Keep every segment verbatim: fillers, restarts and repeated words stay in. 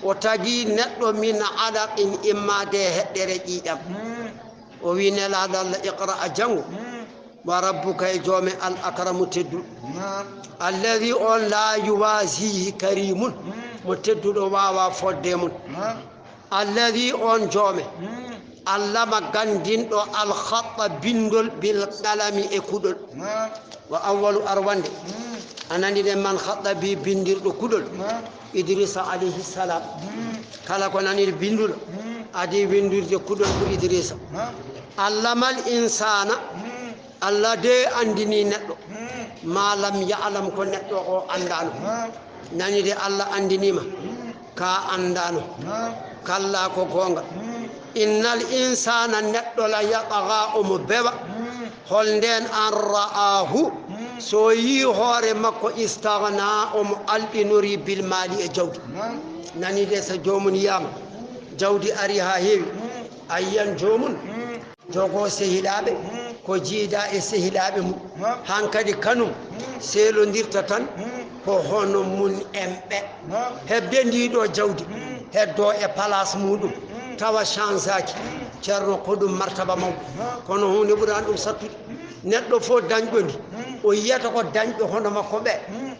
O tagi neɗɗo min alaqin, immaade e heɗɗere ƴiiƴam. O wi Nelaaɗo Allah, iqra, a janngo. Wa rabbuka, e joome al akramu tedduɗo. Alladi on la yuwasihi karimun, mo tedduɗo waawa fodde mum. Alladi on joome, allama ganndinɗo al khatta binndol bil qalami e kuɗol. Wa awwalu arwande, a nani de man khatta bi binndirɗo kuɗol. Idrisa alayhi salam. Kala ko nani binnduɗo, adi winndirde kuɗol ko Idrisa. Allamal insana, Allah de anndini neɗɗo, ma lam ya'lam, ko neɗɗo o anndaano. Nani de Allah anndinima, ka anndaano. Kalla, ko goonga. Innal insana, neɗɗo la yatgha, omo bewa. Hol ndeen an ra'ahu, so yii hoore makko, istaghna, omo alɗinori bil maali e jawdi. Nani de, so joomum yiyama jawdi ari ha heewi, a yiyan joomum jogo sehilaaɓe, ko jiida e sehilaaɓe mum. Hankadi kanum, seelondirta tan ko hono mum en ɓe. Heɓde ndi ɗo jawdi, heddo e place muɗum, tawa changeaki. Ceerno, ko ɗum martaba mawɗo. Kono huunde ɓurani ɗum sattude. Neɗɗo fof dañɗo ndi, o yiyata ko dañɓe hono makko ɓe.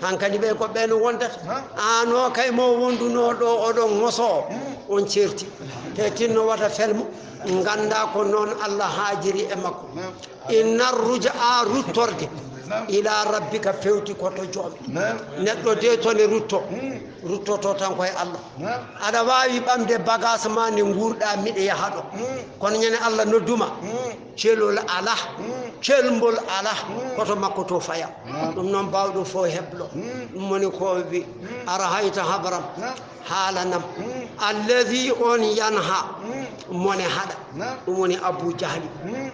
Hankadi ɓe ko ɓe no wondata. Aan o kay mo wondunoo ɗo, oɗon ŋoso, on ceerti. Te tinno wata fel mo, ngannda ko noon Allah haajiri e makko. Inna ruja, a ruttorde, ila rabbika, fewti ko to joome. Neɗɗo de to ne rutto, ruttoto tan koye Allah. Aɗa waawi ɓamde bagaas ma ne nguurɗa, miɗa yaha ɗo. Kono ñande Allah nodduma, celol alaa, celmbol alaa, ko to makko to faya. Ɗum noon, baawɗo fof heblo. Ɗum woni ko o wi, ara hayta habram, haalanam. Alladi on yanha, mo ne haɗa. Ɗum woni Abu Jahli.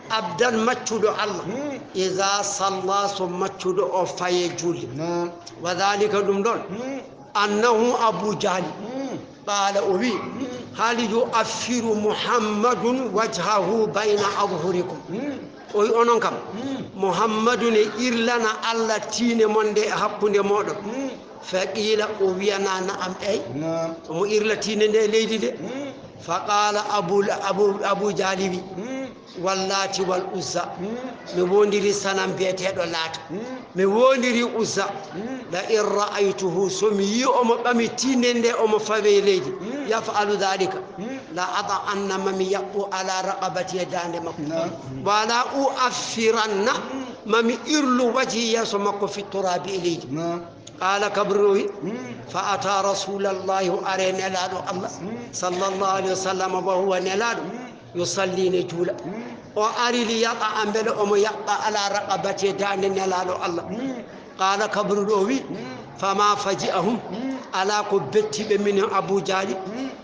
Abdan, maccuɗo Allah. Iza salla, so maccuɗo o faye julde. Wa dhalika, ɗum ɗon, annahu, Abu Jahli, qala, o wi, hal yu'affiru Muhammadun wajhahu bayna adhurikum? O wi, onon kam, Muhammadu ne irlana Allah tiinde mon nde e hakkunde mooɗon? Fa qila, o wiyana, na'am, eey. Omo irla tiinde nde e leydi nde. Fa qala Abu, Abu, Abu Jahli wi, Wallaati wal Uzza. Mi woondiri sanam biyeteeɗo Laata. Mi woondiri Uzza. La in ra'aytuhu, so mi yii omo ɓami tiinde nde, omo fawe leydi, yaf'alu dhalika, la ada'anna, mami yaɓɓu, ala raqabati, e daande makko. Wala u'affiranna, mami irlu wajhi, yeeso makko, fi turabi, e leydi. Qala Kabru o wi, fa ata rasulallahi, o are Nelaaɗo Allah, sallallahu alayhi wa sallam, wa huwa, Nelaaɗo, yusalli, ne juula. O ari li yada'a, mbele omo yaɓɓa, ala raqabati, daande Nelaaɗo Allah. Qala Kabru ɗo wi, fama faji'ahum, ala ko betti ɓe minen Abu Jahli,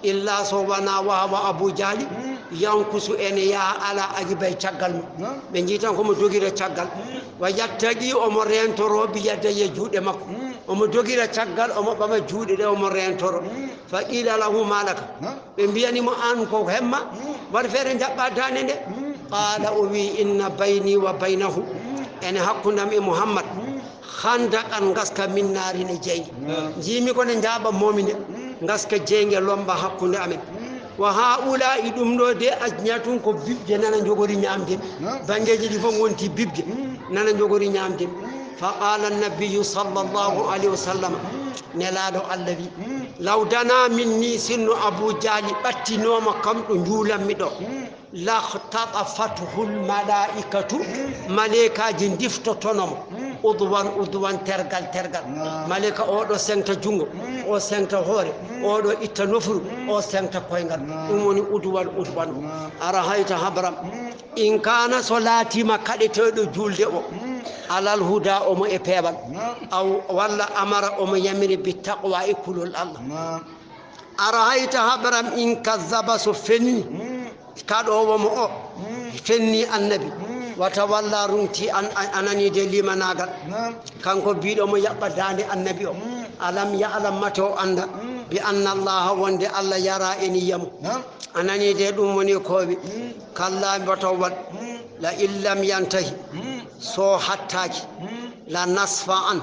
illa so wona wa huwa Abu Jahli, yankusu, ene yaha ala aqibay, caggal mum. Ɓe njii tan ko mo dogira caggal. Wa yattaqi, omo reentoro, bi yadayhi, juuɗe makko. Omo dogira caggal, omo ɓama juuɗe ɗe, omo reentoro. Fa qila lahu, ma laka? Ɓe mbiyani mo, aan ko hemma? Waɗ feere njaɓɓa daande nde. Qala, o wi, inna bayni wa baynahu, ene hakkunde am e Muhammad, khandaqan, ngaska, min naarin, e jeynge. Njiimi ko ne njaaɓa moomi nde, ngaska jeynge lomba hakkunde amen. Wa haula'i, ɗum ɗo de, ajnatun, ko biɓje nana njogori ñaamde mi. Banngeeji ɗi fof ngonti biɓje, nana njogori ñaamde mi. Fa qala annabiyyu sallallahu alayhi wa sallam, Nelaaɗo Allah wi, law dana minni, sinno Abu Jahli ɓattinooma kam ɗo njuulanmi ɗo, lahtatafathul malaikatu, maleykaaji ndiftotono mo, udwan udwan, tergal tergal. Maleyka oɗo seŋta junngo, o seŋta hoore, oɗo itta nofru, o seŋta koyngal. Ɗum woni udwan udwan o. Ara hayta habram. In kana, so laatiima kaɗeteeɗo juulde o, alal huda, omo e peewal, aw, walla, amara, omo yamiri, bi taqwa, e kulol Allah. Ara hayta habram, in kazzaba, so fenni kaɗoowo mo o, fenni annabi, wa tawalla, runti, an, a, a nani de limanaagal. Kanko biiɗo mo yaɓɓa daande annabi o, alam ya'lam, mate o annda, bi anna Allaha, wonde Allah, yara, ene yiya mo. A nani de, ɗum woni ko wi, kalla, mboto wal, la in lam yantahi, so hattaaki, la nasfa'an,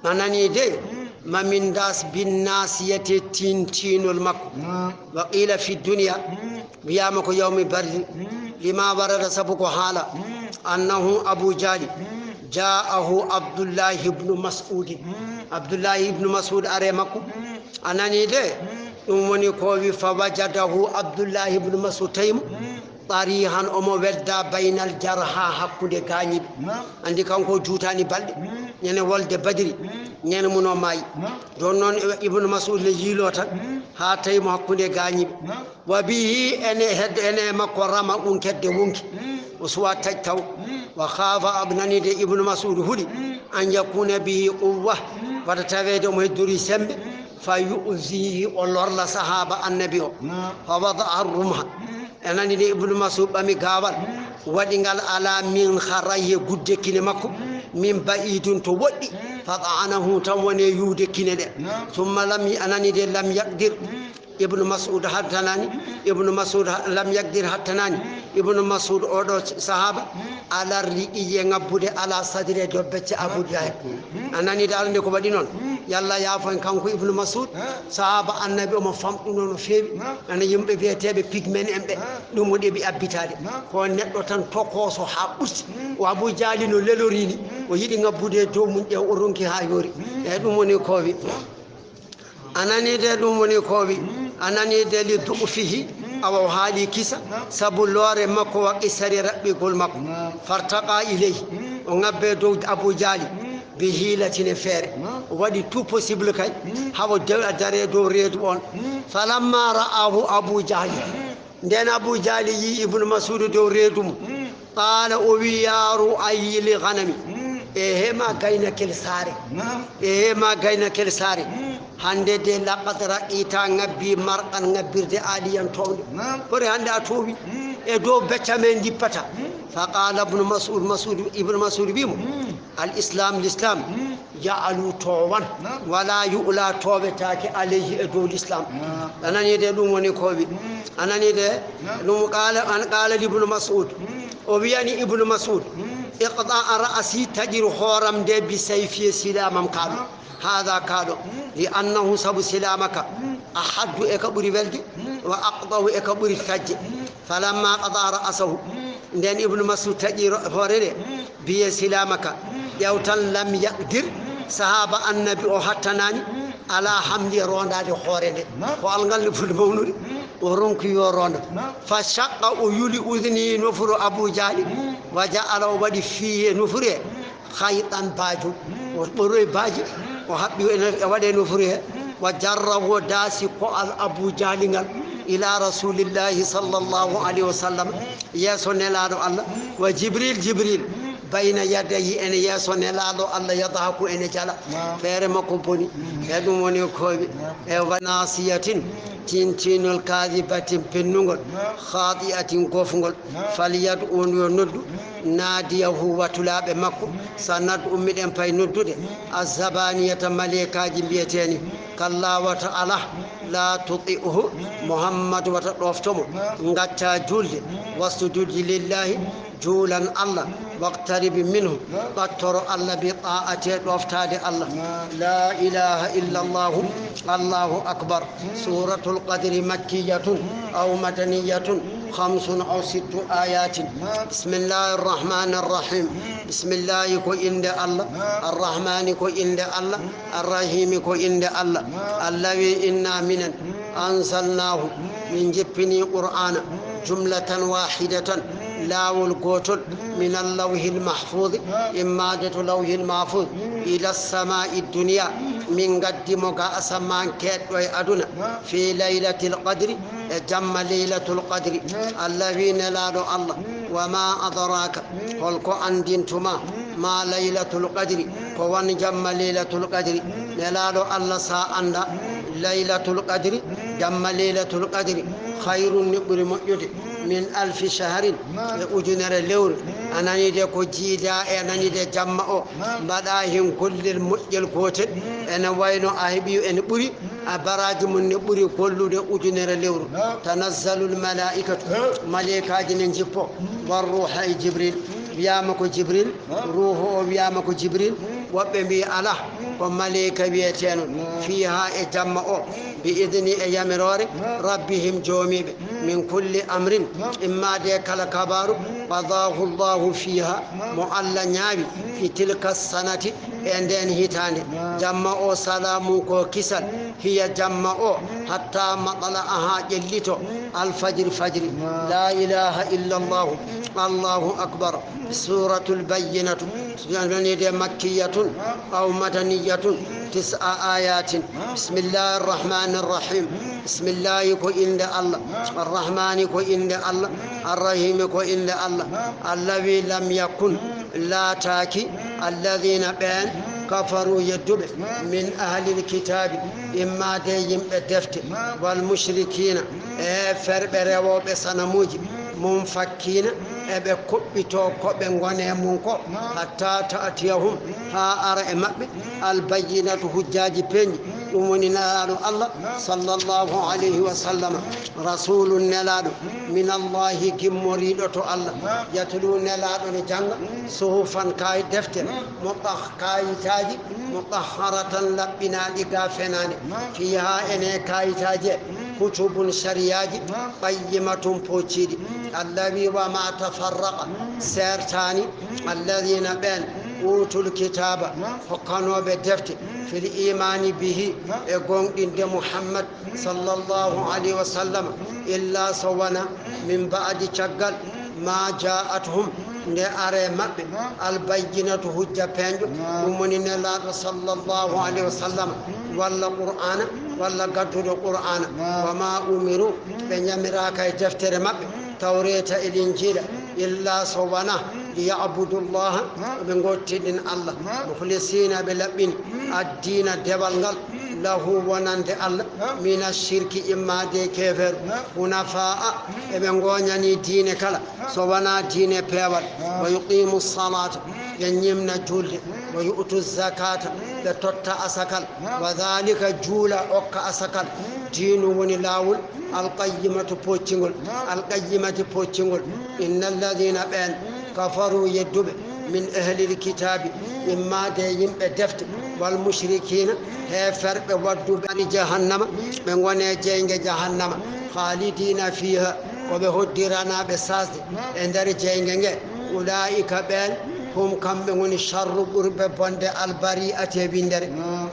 a nani de, Mamindas bin Nasiyati, tintinol makko. Naam. Wa qila fi dunya, Mm. wiyama ko yawmi badri. Mm. Lima warada, sabu ko haala. Mm. Annahu Abu Jahli. Mm. Ja'ahu Abdullahi ibnu Mas'udin. Mm. Abdullahi ibnu Mas'ud are makko. Mm. A nani de? Mm. Ɗum woni ko wi, fa wajadahu Abdullahi ibnu Mas'ud, tawi mo. Mm. Tarihan, omo wedda baynal jarha, hakkunde gaañiiɓe. Naam. Anndi kanko o juutaani balɗe. Mm. Ñande wolde Badri, Mm. ñande mum o maayi. Naam. Ɗon noon, Ibnu Mas'ud ne yiiloo tan, Mm. haa tawi mo hakkunde gaañiiɓe. Naam. Wa bihi, ene hedde, ene e makko, rama un kedde wonki. Mm. O suwa taƴ taw. Mm. Wa khaafa, a nani de Ibnu Mas'ud huli, Mm. an yakuna bihi quwwa, Mm. wata taweede omo heddorii semmbe. Mm. Fa yu'zihi, o lorla sahaaba Annabi o. Naam. Fa wada'a rumha. Mm. A nani de Ibnu Mas'ud ɓami gaawal, Mm. waɗi ngal ala minkharayhi, gudde kine makko, Mm. min ba'idin, to woɗɗi. Mm. Fa ta'anahu, tan woni e yuwde kine ɗe. Naam. Summa lam, a nani de, lam yaqdir. Mm. Ibnu Mas'ud hattanaani. Mm. Ibnu Mas'ud ha-, lam yaqdir hattanaani. Mm. Ibnu Mas'ud, oɗo sahaaba, Mm. alarri ɗiye ngabbude ala sadri, dow becce Abu Jahil. Mm. A nani de, alande ko waɗi noon. Mm. Yalla yaafo en kanko Ibnu Mas'ud, Mm. sahaaba Annabi, omo famɗunoo no feewi. Mm. Ana yimɓe wiyeteeɓe pigmen en ɓe, Mm. ɗum o ɗeɓi abbitaade. Mm. Ko neɗɗo tan tokooso haa ɓurti. Mm. O Abu Jahli no lelorii ni, Mm. o yiɗi ngabbude e dow mum ɗe, o ronki haa yoori. Mm. Eyi, ɗum woni ko wi. Mm. A nani de, ɗum woni ko wi. Mm. A nani de, li du'fihi. Mm. Awa o haali kisa, Mm. sabu loore makko wa qissari raɓɓigol makko. Mm. Fartaqa ilayhi. Mm. O ngabbe dow Abu Jahli. Mm. Bi hiilatin, e feere. Mm. O waɗi tout possible kay. Mm. Hawa de-, a dare dow reedu on. Mm. Falamma ra'ahu Abu Jahli. Mm. Nden Abu Jahli yii Ibnu Mas'ud dow reedu mum. Mm. Qaala, o wi, "Ya ru'ayil ghanami." Mm. Ehe ma gaynakel saare. Naam. Ehe ma gaynakel saare. Mm. Hannde de, laqad ra'ayta ngabbi mar'an, ngabbirde aliyan townde. Naam. Kori hannde a toowi. Mm. E dow becca men ndippata. Mm. Fa qaala Ibnu Mas'ud, Mas'ud, Ibnu Mas'ud wi mo, Mm. "Al Islam, l'Islam, Mm. ya'lu, toowan. Naam. Wala yu'la, toowetaake, alayhi, e dow l'Islam." Naam. A nani de, ɗum woni ko wi. Mm. A nani de, Naam. ɗum qaala, an qaala li Ibnu Mas'ud. Mm. O wiyani Ibnu Mas'ud, Mm. "Iqta' ra'si, taƴir hooram nde, bi sayfi, e silamam kaɗo. Naam. Haada kaɗo. Mm. Li annahu, sabu silamaka, Mm. ahaddu, e ka ɓuri welde, Mm. wa aqta'u, e ka ɓuri taƴde." Mm. Falamma qata ra'sahu. Mm. Nden Ibnu Mas'ud taƴi ro-, hoore nde, Mm. biye silamaka. Mm. Ƴeew tan, lam yaqdir, Mm. sahaaba Annabi o hattanaani, Mm. ala hamli, e rondaade hoore nde. Naam. Ko alngal ne foti mawnude. Mm. O ronki yo ronda. Naam. Fa shaqqa, o yuli, udhni, nofuru Abu Jahli. Mm. Wa ja'ala, o waɗi, fihi, e nofuru he. Mm. Khaytan, baajo. Mm. O ɓoroyi baaji. Mm. O haɓɓi e no-, e waɗe nofuru he. Mm. Wa jarrahu, o daasi ko'al Abu Jahli ngal. Mm. Ila Rasulillahi sallallahu alayhi wa sallam. Mm. Yeeso Nelaaɗo Allah. Mm. Wa Jibril, Jibril. Mm. Bayna yadayhi, ene yeeso Nelaaɗo Allah, yadhaku, ene jala. Naam. Feere makko boni. Mm. E ɗum woni ko wi. Naam. E wa nasiyatin, Mm. tintinol, kadhibatin, pennungol, Naam. khati'atin, gofngol. Naam. Falyad'u, yo noddu, Mm. nadiyahu, watulaaɓe makko. Mm. Sanad'u, miɗen pay noddude, Mm. azzabaniyata, maleekaaji mbiyeteeni. Mm. Kalla, wata, alaa, Mm. la tuti'hu, Mm. Muhammad, wata ɗofto mo. Mm. Ngacca juulde. Mm. Wasjud lillahi, Mm. juulan Allah. Mm. Waqtarib minhu, Mm. ɓattoro Allah, bi ta'ati, ɗoftaade Allah. Mm. La ilaha illa Allahu, Mm. Allahu akbar. Mm. Suratul Qadri makkiyatun, Mm. aw madaniyatun, Mm. khamsun aw sittu ayatin. Mm. Bismillahir Rahmanir Rahim. Mm. Bismillahi ko innde Allah. Mm. Ar-Rahmani ko innde Allah. Mm. Ar-Rahimi ko innde Allah. Mm. Allah wi, inna minen, Mm. anzalnahu, Mm. min jippini Qur'ana, Mm. jumlatan wahidatan, Mm. laawol gootol, Mm. min al-lawhil mahfuz, Mm. immaade to lawhil mahfuz, Mm. ila samai dunya, Mm. min gaddi mo ga asamaan keedɗo e aduna, Mm. fi laylatil qadri, Mm. e jamma laylatul qadri. Mm. Allah wi, Nelaaɗo Allah, Mm. wa ma adraka, Mm. holko anndintuma, Mm. ma laylatul qadri, Mm. ko won jamma laylatul qadri. Mm. Nelaaɗo Allah, sa annda, Mm. laylatul qadri, Mm. jamma laylatul qadri, Mm. khayrun, ne ɓuri moƴƴude, Mm. min alfi shahrin, Mm. e ujunere lewru. Mm. A nani de, ko jiida e, a nani de, jamma o, Mm. mbaɗa hen gollel moƴƴel gootel, Mm. ene wayno a heɓi, ene ɓuri, Mm. a baraji mum ne ɓuri gollude ujunere lewru. Mm. Tanazzalul malaikatu, Mm. maleekaaji ne njippo, Mm. war ruha e Jibril, Mm. wiyama ko Jibril, Mm. ruhu o wiyama ko Jibril, Mm. woɓɓe mbi ala, Mm. Ko maleyka wiyeteeno fiiha e jamma o, bi idni e yamiroore, rabbihim joomiiɓe, min kulli amrin, immaade kala kabaaru, qadaahu Allahu fiiha, mo Allah ñaawi, fi tilka sanati, e ndeen hitaande. Jamma o salaamun ko kisal, hiya jamma o, hatta matla aha ƴellito, alfajri fajri. La ilaha illa Allahu, Allahu akbar. Suratul Bayyinatu, nonide makkiyatun aw madaniyatun, tis'a ayatin. Bismillahir rahmanir rahim. Bismillahi ko innde Allah. Arrahmani ko innde Allah. Arrahimi ko innde Allah. Allazi lam yakun, laataaki, alladhina ɓeen, kafaru yedduɓe, min ahlil kitaabi, immaade yimɓe defte, wal mushrikina, e ferɓe rewooɓe sanamuuji, munfakkiina, eɓe kuɓɓitoo ko ɓe ngoni e mum ko, hatta ta'tiyahum, haa ara e maɓɓe, al bayyinatu, hujjaaji peeñɗi. Ɗum woni Nelaaɗo Allah, sallallahu alayhi wa sallam, rasuulun, Nelaaɗo, min Allahi, gimmoriiɗo to Allah, yatlu, Nelaaɗo no jannga, suhufan, kaay defte, mutah-, kaayitaaji, mutahharatan, laɓɓinaaɗi ga fenaande, fiiha, ene kaayitaaji e, kutubun, sariyaaji, qayyimatun, pocciiɗi. Allah wi, wa ma tafarraqa, seertaani, alladhina, ɓeen, utul kitaaba, hokkanooɓe defte, fil imaani bihi, e goonɗinde Muhammad, sallallahu alayhi wa sallam, illa so wona min ba'di, caggal, ma ja'athum, nde are maɓɓe, al bayyinatu, hujja peeñɗo, ɗum woni Nelaaɗo, sallallahu alayhi wa sallam, walla Qur'aana, walla gadduɗo Qur'aana. Wa ma umiru, ɓe ñamiraaka e deftere maɓɓe, Tawreeta e Linjiila, illa so wona, liya'budullaha, ɓe gottidin Allah, mukhlisina, ɓe laɓɓini, addiina, dewal ngal, lahu, wonande Allah, mina shirki, immaade keefeeru, hunafaa'a, eɓe ngooñani diine kala, so wona diine peewal, wa yuqimu salata, ɓe ñimna julde, wa yu'tu zakata, ɓe totta asakal, wa dhalika, juula, okka asakal, diinu, woni laawol, alqayyimatu, poccingol, alqayyimati, poccingol. Inna alladhina, ɓeen, kafaru, yedduɓe, min ahlil kitaabi, immaade yimɓe defte, wal mushrikina, heeferɓe wadduɓe ari jahannama, ɓe ngone jeynge jahannama, khalidina fiha, ko ɓe hoddiranaaɓe saasde e nder jeynge nge. Ulaa'ika, ɓeen, hum, kamɓe ngoni, sharru, ɓurɓe bonde, albari'ati, e winndere.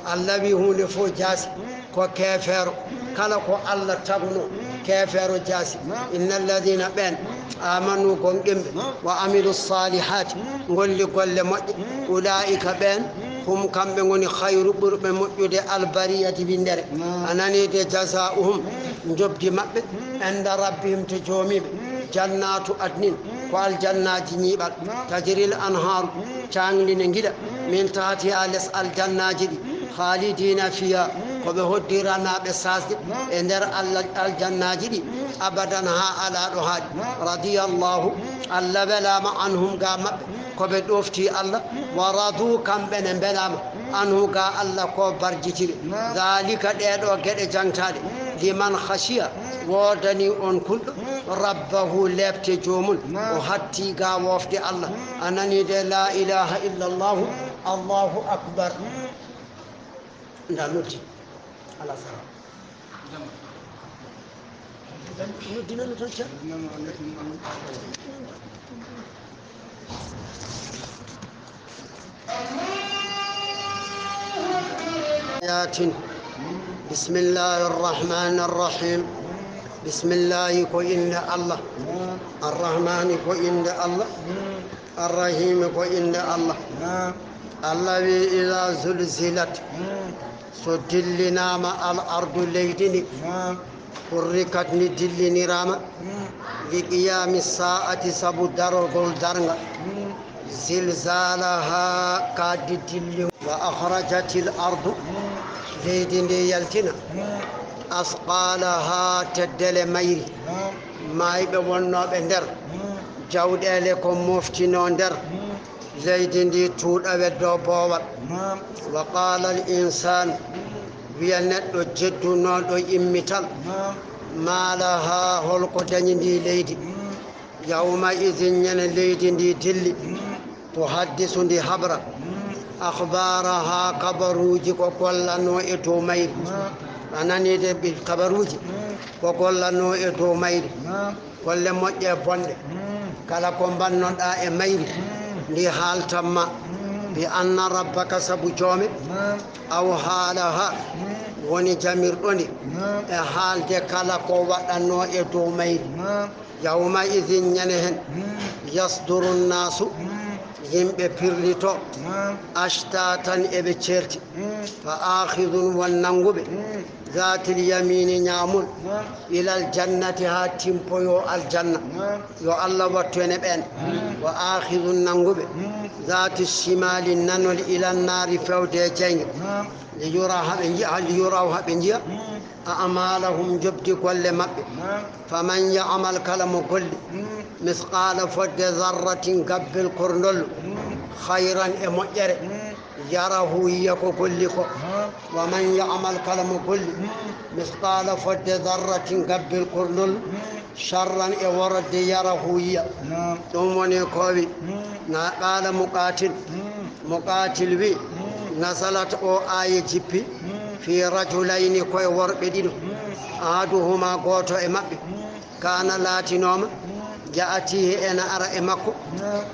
Allah wi huunde fof jaasi. Ko keefeero, kala ko Allah tagno, keefeero jaasi. Inna alladhina, ɓeen, amanu, gonɗinɓe, wa amilu salihati, golli golle moƴƴe, ulaa'ika, ɓeen, hum, kamɓe ngoni, khayru, ɓurɓe moƴƴude, albariyati, winndere. A nanii de, jaza'uhum, njobdi maɓɓe, inda rabbihim, to joomiiɓe, jannatu adnin, ko aljannaaji ñiiɓal, tajril anhaaru, caangli ne ngiɗa, min tahtiha, les aljannaaji ɗi, khalidina fiha, ko ɓe hoddiranaaɓe saasde e nder Allah, aljannaaji ɗi, abadan, haa alaa ɗo haaɗi. Radiyallahu, Allah welaama, anhum, ga maɓɓe, ko ɓe ɗofti Allah, wa radu, kamɓe ne mbelaama, anhu, ga Allah ko barjitiri. Dhalika, ɗee ɗo geɗe jangtaaɗe, liman khashiya, woodani on kulɗo, rabbahu, leepte joomum, o hatti ga woofde Allah. A nanii de, la ilaha illa Allahu, Allahu akbar. Nda noddi. Ala sara. Noddi nanu tan, Ceerno. Yaatin. Bismillahir rahmanir rahim. Bismillahi ko innde Allah. Arrahmani ko innde Allah. Arrahimi ko innde Allah. Allah wi, iza zulzilat. So dillinaama al ardu, leydi ndi, hurrikat, ndi dilliniraama, li qiyami saa'ati, sabu darogol darnga, zilzalaha, ka di dilli, wa akhrajatil ardu, leydi ndi yaltina, asqalaha, teddele mayri, maayɓe wonnooɓe nder, jawɗeele ko moftinoo nder, leydi ndi tuuɗa weddo boowal. Naam. Wa qala al insanu, wiya neɗɗo jeddunooɗo immital, naam, ma laha, holko dañi ndi leydi? Mm. Yawma idhin, ñande leydi ndi dilli, mm, tuhaddisu, ndi habra, mm, Akhbaraha, kabaruuji ko gollanoo e dow mayri. A nanii de, ɓe kabaruuji ko gollanoo e dow mayri. Golle moƴƴe e bonɗe. Kala ko mbannoɗaa e mayri, ndi haaltan ma. Bi anna rabbaka, sabu joome. Aw haalaha, woni jamirɗo ndi e haalde kala ko waɗanoo e dow mayri. Yawma idin, ñande heen, yasduru nnaasu, yimɓe pirlito, ashtatan, eɓe ceerti. Fa akhidun, won nannguɓe, zatil yamini, ñaamol, ilal jannati, haa timpoyoo aljanna. Yo Allah wattu en e ɓeen. Wa akhidun, nannguɓe, zati shimali, nanol, ilan naari, fewde e jeynge. Li yura, haa ɓe njiya, li yuraw, haa ɓe njiya. A'malahum, njoɓdi golle maɓɓe. Faman ya'mal, kala mo golli, misqala, fodde zarratin, gabbel korndol, khayran, e moƴƴere, yarahu, yiya ko golli ko. Wa man ya'mal, kala mo golli, misqala, fodde zarratin, gabbel korndol, sharran, e worodde, yarahu, yiya. Ɗum woni ko wi. Na qala Muqatil. Muqatil wi, nazalat, o aaya jippi, fi rajulayni, ko e worɓe ɗiɗo. Ahaduhuma, gooto e maɓɓe, kana, laatinooma, ya'tihi, ena ara e makko,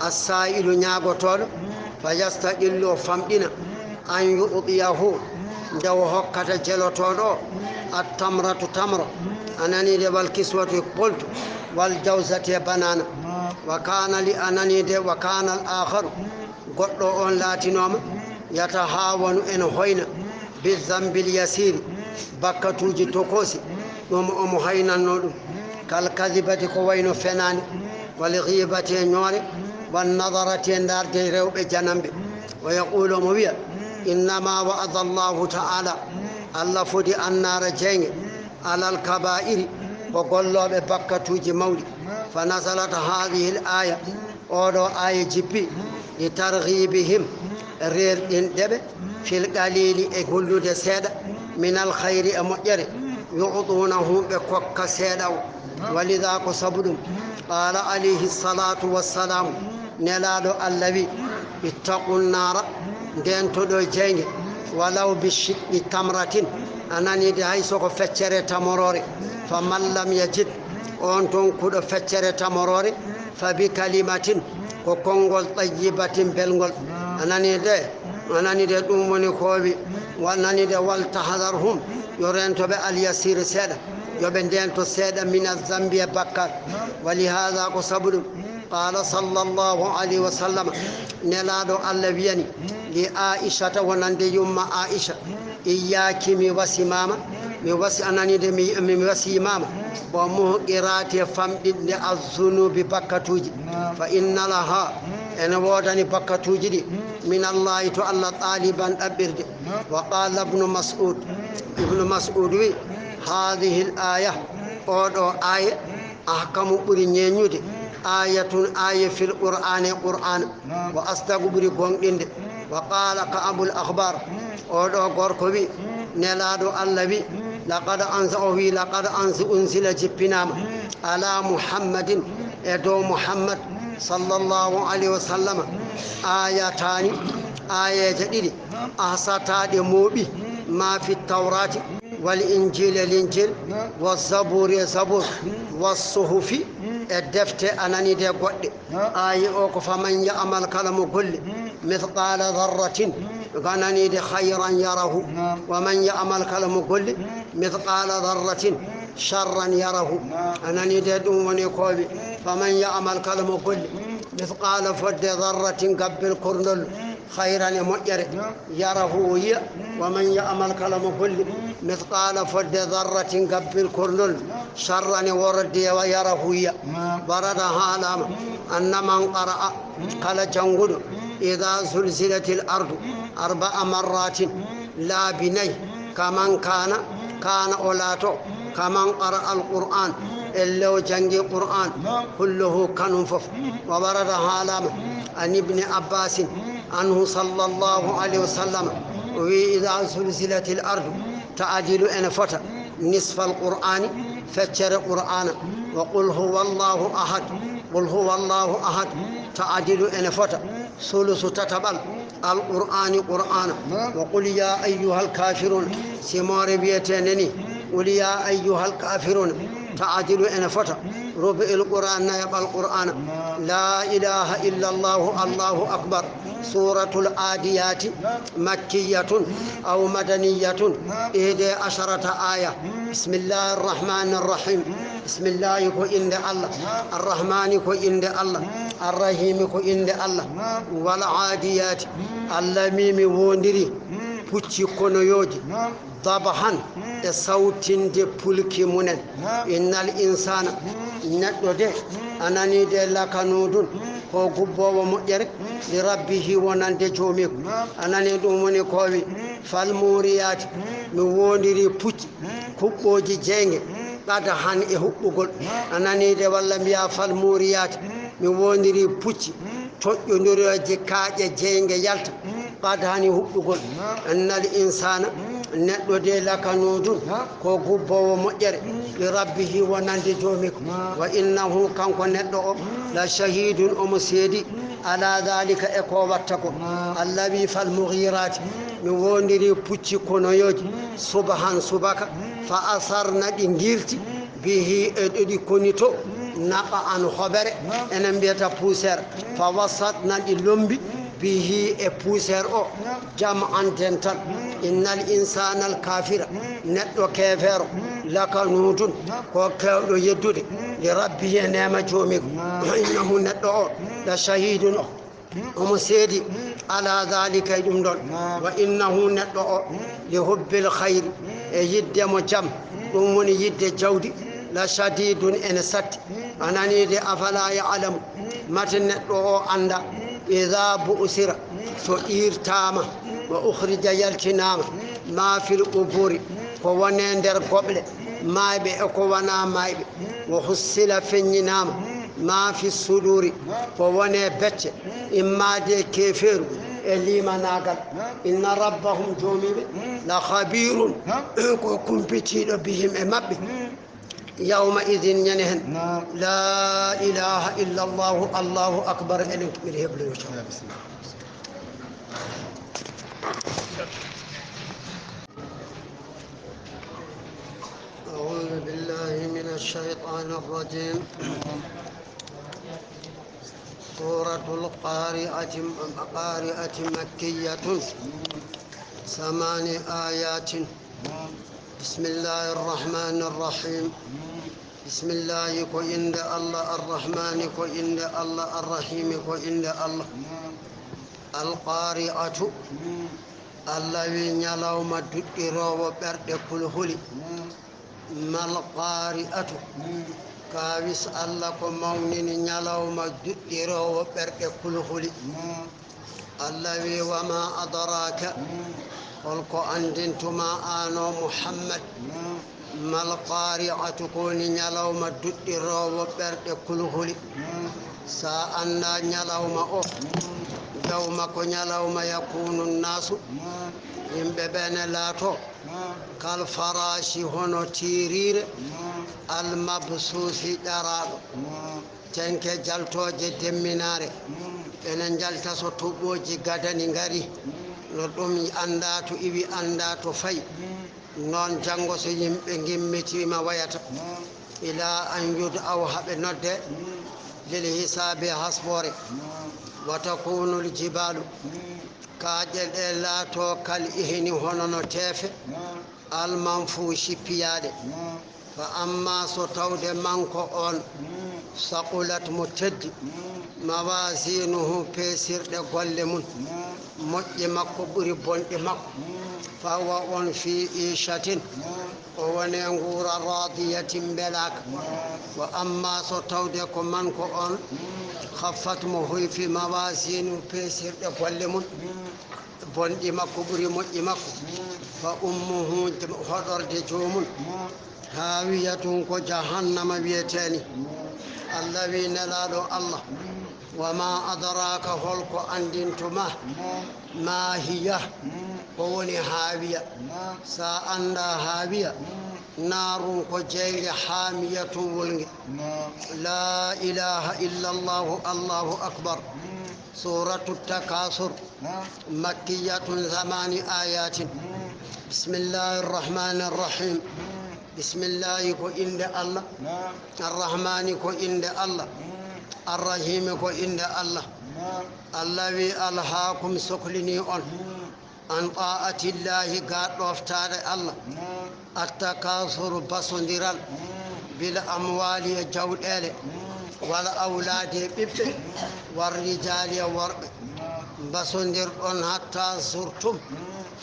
assaa'ilu, ñaagotooɗo, fa yastaqillu, o famɗina, an yu'tiyahu, nde o hokkata jelotooɗo o, attamratu, tamra, a nanii de, wal kiswatu, e ɓoltu, wal jawzati, e banana. Wa kana li, a nanii de, wa kana al akharu, goɗɗo on laatinooma, yatahaawanu, ena hoyna, bizambil yasiiri, bakkatuuji tokoosi, ɗum omo hoynannoo ɗum, kal kadibati, ko wayno fenaande, wal ghiibati, e ñoore, wan nadarati, e ndaarde rewɓe jananɓe. Wa yaqulu, omo wiya, innama wa'ada Allahu ta'ala, Allah fodi annaara jeynge, alal kabaa'iri, ko gollooɓe bakkatuuji mawɗi. Fa nazalat haadihil aaya, oo ɗoo aaya jippi, li targhibihim, reerɗinde ɓe, fil qaliili, e gollude seeɗa, minal khayri, e moƴƴere, yu'tuunahu, ɓe kokka seeɗa o. Wa lidaa, ko sabu ɗum, qaala alayhi salaatu wassalaamu, Nelaaɗo Allah wi, ittaqu nnaara, ndeentoɗo jeynge, walaw bi shiqqi tamratin, a nanii de, hay so ko feccere tamoroore, fa man lam yajid, on tonkuɗo feccere tamoroore, fa bi kalimatin, ko konngol tayyibatin belngol, a nanii de, a nanii de, ɗum woni ko wi, wa nanii de, wal tahzarhum, yo reento ɓe al yasiir seeɗa, yo ɓe ndeento seeɗa, mina zambi e bakkar, wa li haada, ko sabu ɗum, qaala sallallahu alayhi wa sallam, Nelaaɗo Allah wiyani, li Aishata, wonande yumma Aisha, iyyaaki, mi wasimaama, mi wasi, a nanii de, mi, mi wasimaama, wa muhqiraati, e famɗinɗe, azzunuubi, bakkatuuji, fa inna laha, ene woodani bakkatuuji ɗi, min Allahi, to Allah, taliban, ɗaɓɓirde. Wa qaala ibnu Mas'ud, ibnu Mas'ud wi, haadihil aaya, oo ɗoo aaya, ahkamu, ɓuri ñeeñude, aayatun, aaya, fil qur'aani, qur'aana, wa asdaqu, ɓuri gooŋɗinde. Wa qaala Ka'bul Akhbar, oo ɗoo gorko wi, Nelaaɗo Allah wi, laqad anza, o wi, laqad anza, unzila, jippinaama, ala Muhammadin, e dow Muhammad, sallallahu alayhi wa sallam, aayataani, aayeeje ɗiɗi, ahsata, ɗe mooɓi, ma fi tawrati, wal injili, e linjil, wa zaburi, e zabur, wa suhufi, e defte, a nanii de, goɗɗe. Aaya o ko, faman ya'mal, kala mo golli, mithqala dharratin, a nanii de, khayran yarahu, wa man ya'mal, kala mo golli, mithqala dharratin, sharran yarahu, a nanii de, ɗum woni ko wi, faman ya'mal, kala mo golli, mithqala, fodde, dharratin, gabbel korndol, khayran, e moƴƴere, yarahu, o yiya, wa man ya'mal, kala mo golli, mithqala, fodde, dharratin, gabbel korndol, sharran, e worodde, wa yarahu, yiya. Warada, haalaama, anna man qara'a, kala jannguɗo, idha zulzilatil ardu arba'a marratin, laabi nayi, kaman kana, kana, o laato, kaman qara'a al-qur'an, elle o janngi qur'an, kulluhu, kanum fof. Wa warada, haalaama, an ibni Abbasin, anhu sallallahu alayhi wa sallam, o wi, idha zulzilatil ardu, ta'dilu, ene fota, nisfal qur'ani, feccere qur'ana, wa qul huwallahu ahad, Qul huwa Allahu ahad, ta'dilu, ene fota, sulusu tataɓal Alqur'aani, Qur'aana. Wa qul ya ayyuhal kafirun, simoore wiyeteende ni, qul ya ayyuhal kafirun, ta'dilu, ene fota, rubu'il Qur'aan, nayaɓal Qur'aana. La ilaha illa Allahu, Allahu akbar. Suratul Adiyati, makkiyatun aw madaniyatun, ihda asharata aya. Bismillahir rahmanir rahim. Bismillahi ko innde Allah. Arrahmani ko innde Allah. Arrahimi ko innde Allah. Wal adiyati. Allah wi mi wondiri pucci konoyooji. Dabhan, e sawtinde pulki munen. Innal insana, neɗɗo de, a nani de, lakanudun, ko gubboowo moƴƴere, li rabbihi, wonande joomiiko. A nani ɗum woni ko wi, fal muriyati, mi wondiri pucci, kuɓɓooji jeynge, qadhan, e huɓɓugol. A nani de, walla mbiya fal muriyati, mi wondiri pucci, toƴƴondirooje kaaƴe jeynge yalta, qadhan, e huɓɓugol. Innal insana, neɗɗo de, lakanudun, ko gubboowo moƴƴere, li rabbihi, wonande joomiiko. Wa innahu, kanko neɗɗo o, la shahidun, omo seedi, ala dhalika, e ko watta ko. Allah wi fal mughirati, mi wondiri pucci konoyooji, subhan, subaka, fa asarna, ɗi ngirti, bihi, e ɗo ɗi koni to, naqa'an, hoɓere, enen mbiyata poussière, fa wasatna, ɗi lombi, bihi, e poussière o, jam'an, dental. Innal insanal kafira, neɗɗo keefeero, lakanudun, ko keewɗo yeddude, li rabbihi, e neema joomiiko. Wa innahu, neɗɗo o, la shahidun, o omo seedi, ala dhalika, e ɗum ɗon. Wa innahu, neɗɗo o, li hubbil khayri, e yidde mo jam, ɗum woni yidde jawdi, la shadidun, ene satti. A nani de, afala ya'lamu, mate neɗɗo o annda, idha bu'sira, so iirtaama, wa ukhrija, yaltinaama, ma fil quburi, ko woni nder goɓle maayɓe e ko wonaa maayɓe, wa hussila, feññinaama, ma fi suduri, ko woni becce, immaade keefeeru e liimanaagal. Inna rabbahum, joomiiɓe, la khabirun, ko kumpitiiɗo, bihim, e maɓɓe. Yawma idin, ñande heen. La ilaha illa Allahu, Allahu akbar. Enen ko ɓuri hebloyo. أعوذ بالله من الشيطان الرجيم. سورة القارعة، قارعة، مكية، ثمان آيات. بسم الله الرحمن الرحيم. بسم الله ko innde Allah, Arrahmani ko innde Allah, Arrahimi ko innde Allah. Al Qari'atu. Allah wi ñalawma duɗɗiroowo ɓerɗe kulhuli. Mal qari'atu. Kaawis Allah ko mawnini ñalawma duɗɗiroowo ɓerɗe kulhuli. Allah wi, wa ma adraka. Holko anndintuma aan o Muhammad? Mal qari'atu, ko woni ñalawma duɗɗiroowo ɓerɗe kulhuli? Sa annda ñalawma o, yawma, ko ñalawma, yakunu nnaasu, yimɓe ɓe ne laato, kal farashi, hono tiiriire, al mabsuusi, ƴaraaɗo. Tenke jaltooje demminaare, ene njalta so toɓooji gadani ngari. No ɗum annda to iwi, annda to fayi. Noon janngo so yimɓe ngimmitiima wayata. Ila an yud'aw, haa ɓe nodde, lil hisaabi, hasboore. Wa takunul jibaalu, kaaƴe ɗe laato kal ihni, hono no teefe, al manfuushi, piyaaɗe. Fa amma, so tawde man ko oon, saqulat, mo teddi, mawazinuhu, peesirɗe golle mum, moƴƴi makko ɓuri bonɗi makko, fa huwa, oon, fi ishatin, o woni e nguura, radiyatin, mbelaaka. Wa amma, so tawde ko man ko oon, khaffat, mo hoyfi, mawazinuhu, peesirɗe golle mum, bonɗi makko ɓuri moƴƴi makko, fa ummuhu, hoɗorde joomum, haawiyatun, ko jahannama wiyetee ni. Allah wi, Nelaaɗo Allah, wa ma adraka, holko anndintuma, ma hiya, ko woni haawiya? Sa annda haawiya, Naarun ko jeynge haamiyatun wulnge. Naam. La ilaha illa Allahu, Allahu akbar. Mm. Suratu Takasur. Naam. Makkiyatun zamani ayatin. Mm. Bismillahir Rahmanir Rahim. Mm. Bismillahi ko innde Allah. Naam. Arrahmani ko innde Allah. Mm. Arrahimi ko innde Allah. Naam. Allah wi alhaakum soklini on. Mm. An ta'atillahi ga ɗoftaade Allah. Naam. Attakasuru basondiral. Mm. Bil amwali e jawɗeele. Mm. Wal awlaadi e ɓiɓɓe. Mm. War rijaali e worɓe. Naam. Basondirɗon hatta zurtum. Mm.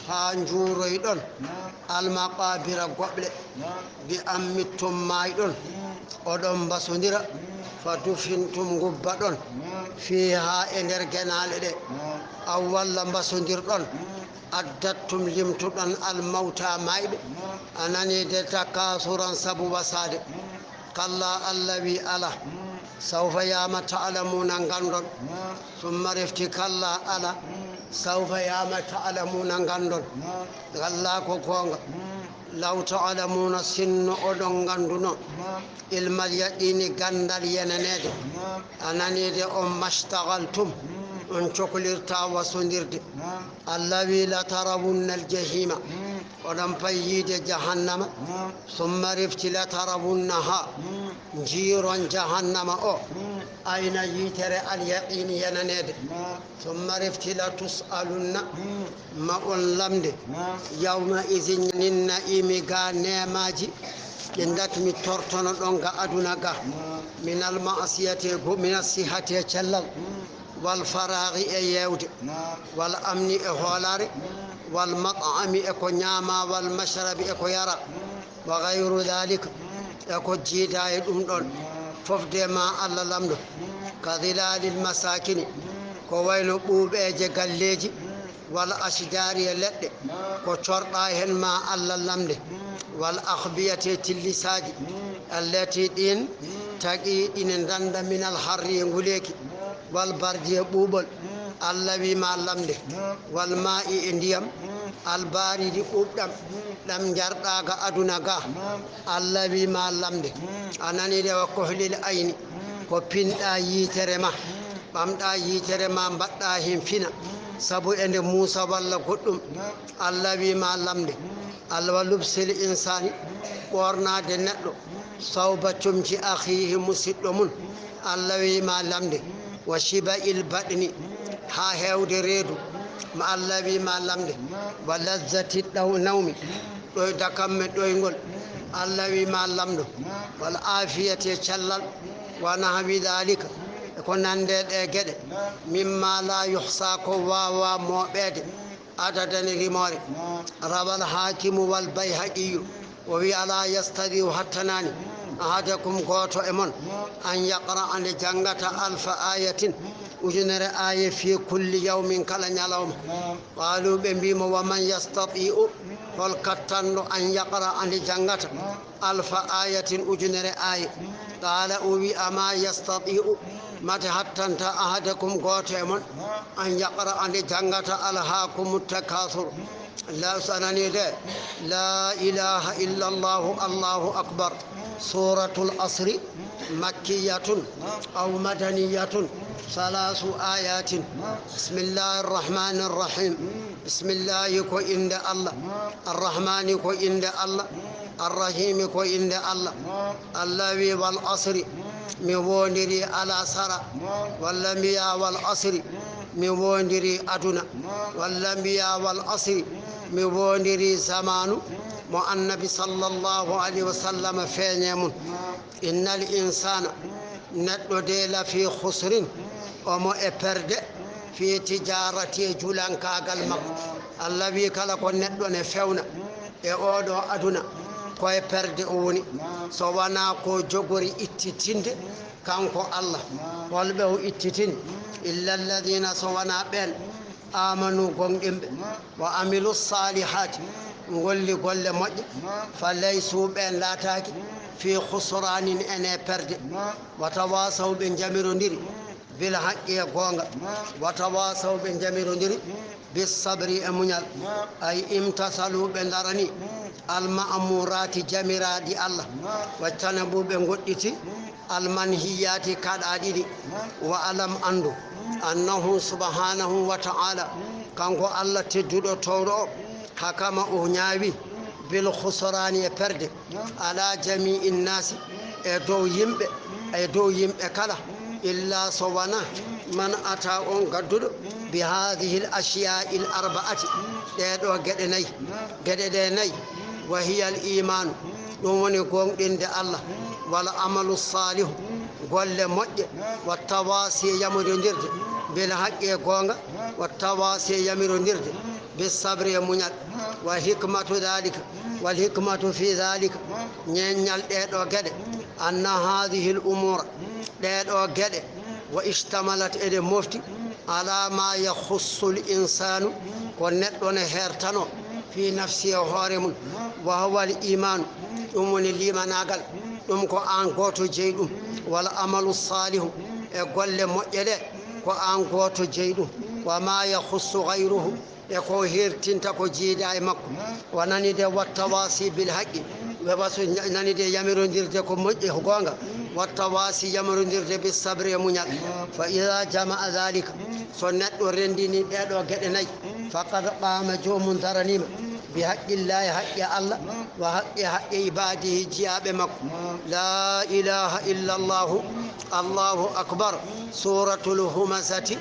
Haa njuuroyɗon. Naam. Almaqabira goɓle. Naam. Bi an mittum maayɗon. Mm. Oɗon basondira. Mm. Fa dufintum ngubbaɗon. Naam. Fiiha e nder genaale ɗe. Naam. Aw walla basondirɗon. Mm. Addattum limtuɗon almawta maayɓe. Naam. A nani de takasuran sabu wasaade. Mm. Kalla Allah wi ala. Mm. Sawfa yama ta'lamuna ngandon. Naam. Summa refti kalla ala. Mm. Sawfa yama ta'lamuna ngandon. Naam. Kalla ko goonga. Mm. Law ta'lamuna sinno oɗon nganduno. Naam. Ilmal yaqini gandal yenaneede. Naam. A nani de on mashtagaltum. Mm. On coklirta wasondirde. Naam. Allah wi la tarawunna al jahima. Mm. Oɗon pay yiide jahannama. Naam. Summa refti la tarawunnaha. Mm. Njiiron jahannama o. Mm. Ayna yiitere al yaqini yenaneede. Naam. Summa refti la tus'alunna. Mm. Ma on lamnde. Naam. Yawma izin nin na'imi ga neemaaji. Ɗi datmi tortono ɗon ga aduna ga. Naam. Minal ma'asiyati e go-, minal sihati e cellal. Mm. Wal faraghi e yeewde. Naam. Wal amni e hoolaare. Mm. Wal mat'ami e ko ñaama, wal mashrabi e ko yara. Mm. Wa ghayru dhalika. Mm. E ko jiida e ɗum ɗon. Naam. Fof de ma Allah lamɗo. Mm. Ka dhilalil masakini. Mm. Ko wayno ɓuuɓeeje galleeji. Mm. Wal ashjari e leɗɗe. Naam. Ko corɗa hen ma Allah lamnde. Mm. Wal akhbiyati e tillisaaji. Mm. Allati ɗin. Mm. Taqi ɗine danda minal harri e nguleeki. Naam. Wal bardi e ɓuuɓol. Mm. Allah wi ma lamnde. Naam. Wal ma'i e ndiyam. Mm. Al baridi ɓuuɓɗam. Mm. Ɗam jarɗa ga aduna ga. Naam. Allah wi ma lamnde. Mm. A nani de wa kohlil ayni. Mm. Ko pinɗa yiitere ma. Mm. Ɓamɗa yiitere ma mbaɗɗa hen fina. Mm. Sabu e nde Muusa walla goɗɗum. Naam. Allah wi ma lamnde. Mm. Allah wa lubsil insani. Mm. Ɓornade neɗɗo. Mm. Sawba comci akhihi musiɗɗo mun. Mm. Allah wi ma lamnde. Mm. Wa shiba il baɗni. Mm. Ha hewde reedu. Mm. Ma Allah wi ma lamnde. Mm. Wa lazzati ɗaw nawmi. Mm. Ɗoy dakamme ɗoyngol. Mm. Allah wi ma lamɗo. Mm. Wal afiyati e cellal. Mm. Wa nahwi dhalika. Mm. E ko nande ɗe geɗe. Mm. Mimma la yuhsa ko wawa moɓede. Mm. Adadan rimore. Mm. Rawal hakimu wal bayhaqiyu. Mm. O wi ala yastadiu hattanani. Mm. Ahadakum goto e mon. Mm. An yaqra ande jangata alfa ayatin. Mm. Ujunere aye fi kulli yawmin kala ñalawma. Mm. Qalu ɓe mbimo wa man yastati'u. Mm. Hol kattanɗo an yaqra ande jangata. Mm. Alfa ayatin ujunere aye. Mm. Qala o wi ama yastati'u. Mm. Mate hattanta ahadakum goto e mon. Mm. An yaqra ande jangata alhakumu takasur. Mm. La sanani de. La ilaha illa Allahu, Allahu akbar. Suratul asri makkiyatun aw madaniyatun salasu ayatin. Bismillahir rahmanir rahim. Bismillahi ko inde Allah. Arrahmani ko inde Allah. Arrahimi ko inde Allah. Allah wi wal asri. Mi wondiri alasara. Walla mbiya wal asri. Mi wondiri aduna. Walla mbiya wal asri. Mi wondiri zamanu mo annabi sallallahu alayhi wa sallam feeñe mun. Innal insana, neɗɗo de la fi khusrin, omo e perde, fi tijarati e julankagal makko. Allah wi kala ko neɗɗo ne fewna e oɗo aduna, ko e perde o woni. So wana ko jogori ittitinde, kanko Allah. Holɓe o ittitini? Illa alladhina, so wana ɓen, amanu gonɗinɓe, wa amilu salihati, golli golle moƴƴe, fa laysu ɓen laataki, fi khusranin ene perde, wa tawasaw ɓe jamirodiri, bil haqqi e goonga, wa tawasaw ɓe jamirodiri, bis sabri e muñal, ay imtasalu ɓe darani, Al-ma'murati jamiraaɗi Allah, wajtanabu ɓe ngoɗɗiti, al-manhiyati kaɗaaɗi ɗi. Wa alam anndu, annahu subhanahu wa ta'ala, kanko Allah tedduɗo towɗo o, hakama o ñaawi, bil khusrani e perde, ala jami'i nnasi, e dow yimɓe, e dow yimɓe kala, illa so wona man ata on gadduɗo bi hadhihi l ashiya'i l arba'ati, ɗee ɗo geɗe nayi. Geɗe ɗe nayi, wa hiya l imanu, ɗum woni gomɗinde Allah, wal amalu salihu, golle moƴƴe, wa tawasi, yamurondirde, bil haqqi, e goonga, wa tawasi, yamurondirde, bis sabri, e muñal. Wa hikmatu dhalika, wal hikmatu fi dhalika, ñeeñal ɗee ɗo geɗe, anna hadhihi l umura, ɗee ɗo geɗe, wa ishtamalat, eɗe mofti, ala ma yakhussu l insanu, ko neɗɗo ne hertano, fi nafsi, e hoore mum, wa huwa l imanu, ɗum woni limanaagal, ɗum ko an gooto jeyi ɗum, wal amalu salihu, e golle moƴƴe ɗe, ko an gooto jeyi ɗum, wa ma yakhussu ghayruhu, e ko hertinta ko jiida e makko. Wa nani de, wa tawasi bil haqqi, ɓe waso nani de yamirondirde ko moƴƴi, ko goonga, wa tawasi, yamirondirde bis sabri, e muñal. Fa ida jama'a dhalika, so neɗɗo rendini ɗee ɗo geɗe nayi, faqad qama, joomum daraniima, bi haqqillahi, haqqe Allah, wa haqqi, haqqe ibadihi, jiyaaɓe makko. La ilaha illa Allahu, Allahu akbar. Suratul Humasati,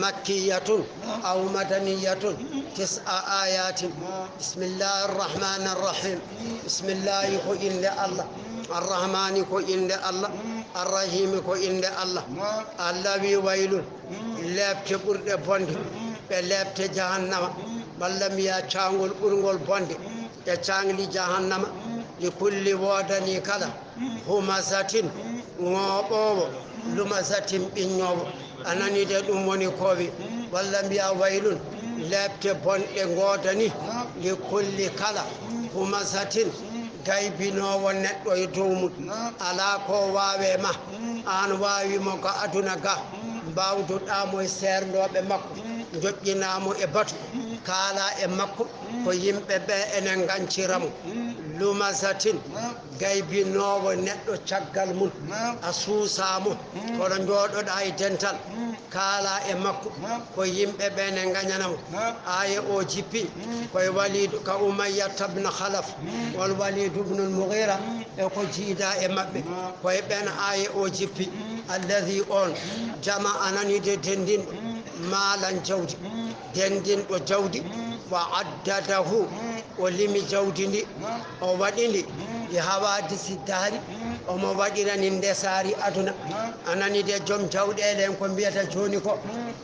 makkiyatun aw madaniyatun, tis'a ayatin. Bismillahi rrahmani rrahim. Bismillahi ko innde Allah, arrahmani ko innde Allah, arrahimi ko innde Allah. Allah wi, waylun, leepte ɓurɗe bonde, ɓe leepte jahannama, walla mbiya caangol ɓurngol bonde e caangli jahannama, li kulli, woodani kala, humazatin, ŋooɓoowo, lumazatin, ɓiññoowo. A nani de, ɗum woni koowe. Walla mbiya, waylun, leepte bonɗe ngoodani, li kulli, kala, humazatin, gaybinoowo neɗɗo e dow mum. Alaa ko waawe ma, aan waawi mo ga aduna ga, mbaawduɗaa mo e seerndooɓe makko, njoƴƴinaa mo e batu, kaalaa e makko ko yimɓe ɓe ene ngancira mo. Lumazatin, gaybinoowo neɗɗo caggal mum, a suusaa mo, kono njooɗoɗaa e dental, kaalaa e makko ko yimɓe ɓe ene ngañana mo. Aaya o jippi ko e Waliidu ka Umayyata bnu Khalaf, wal Waliidu bnul Mughira, e ko jiida e maɓɓe, ko e ɓeen aaya o jippi. Alladhi, on, jama'a, nani de, denndinɗo, maalan, jawdi, denndinɗo jawdi, wa addadahu, o limi jawdi ndi, o waɗi ndi, li hawadisi dahri, omo waɗira ndi ndesaari aduna. A nani de, joom jawɗeele en ko mbiyata jooni ko,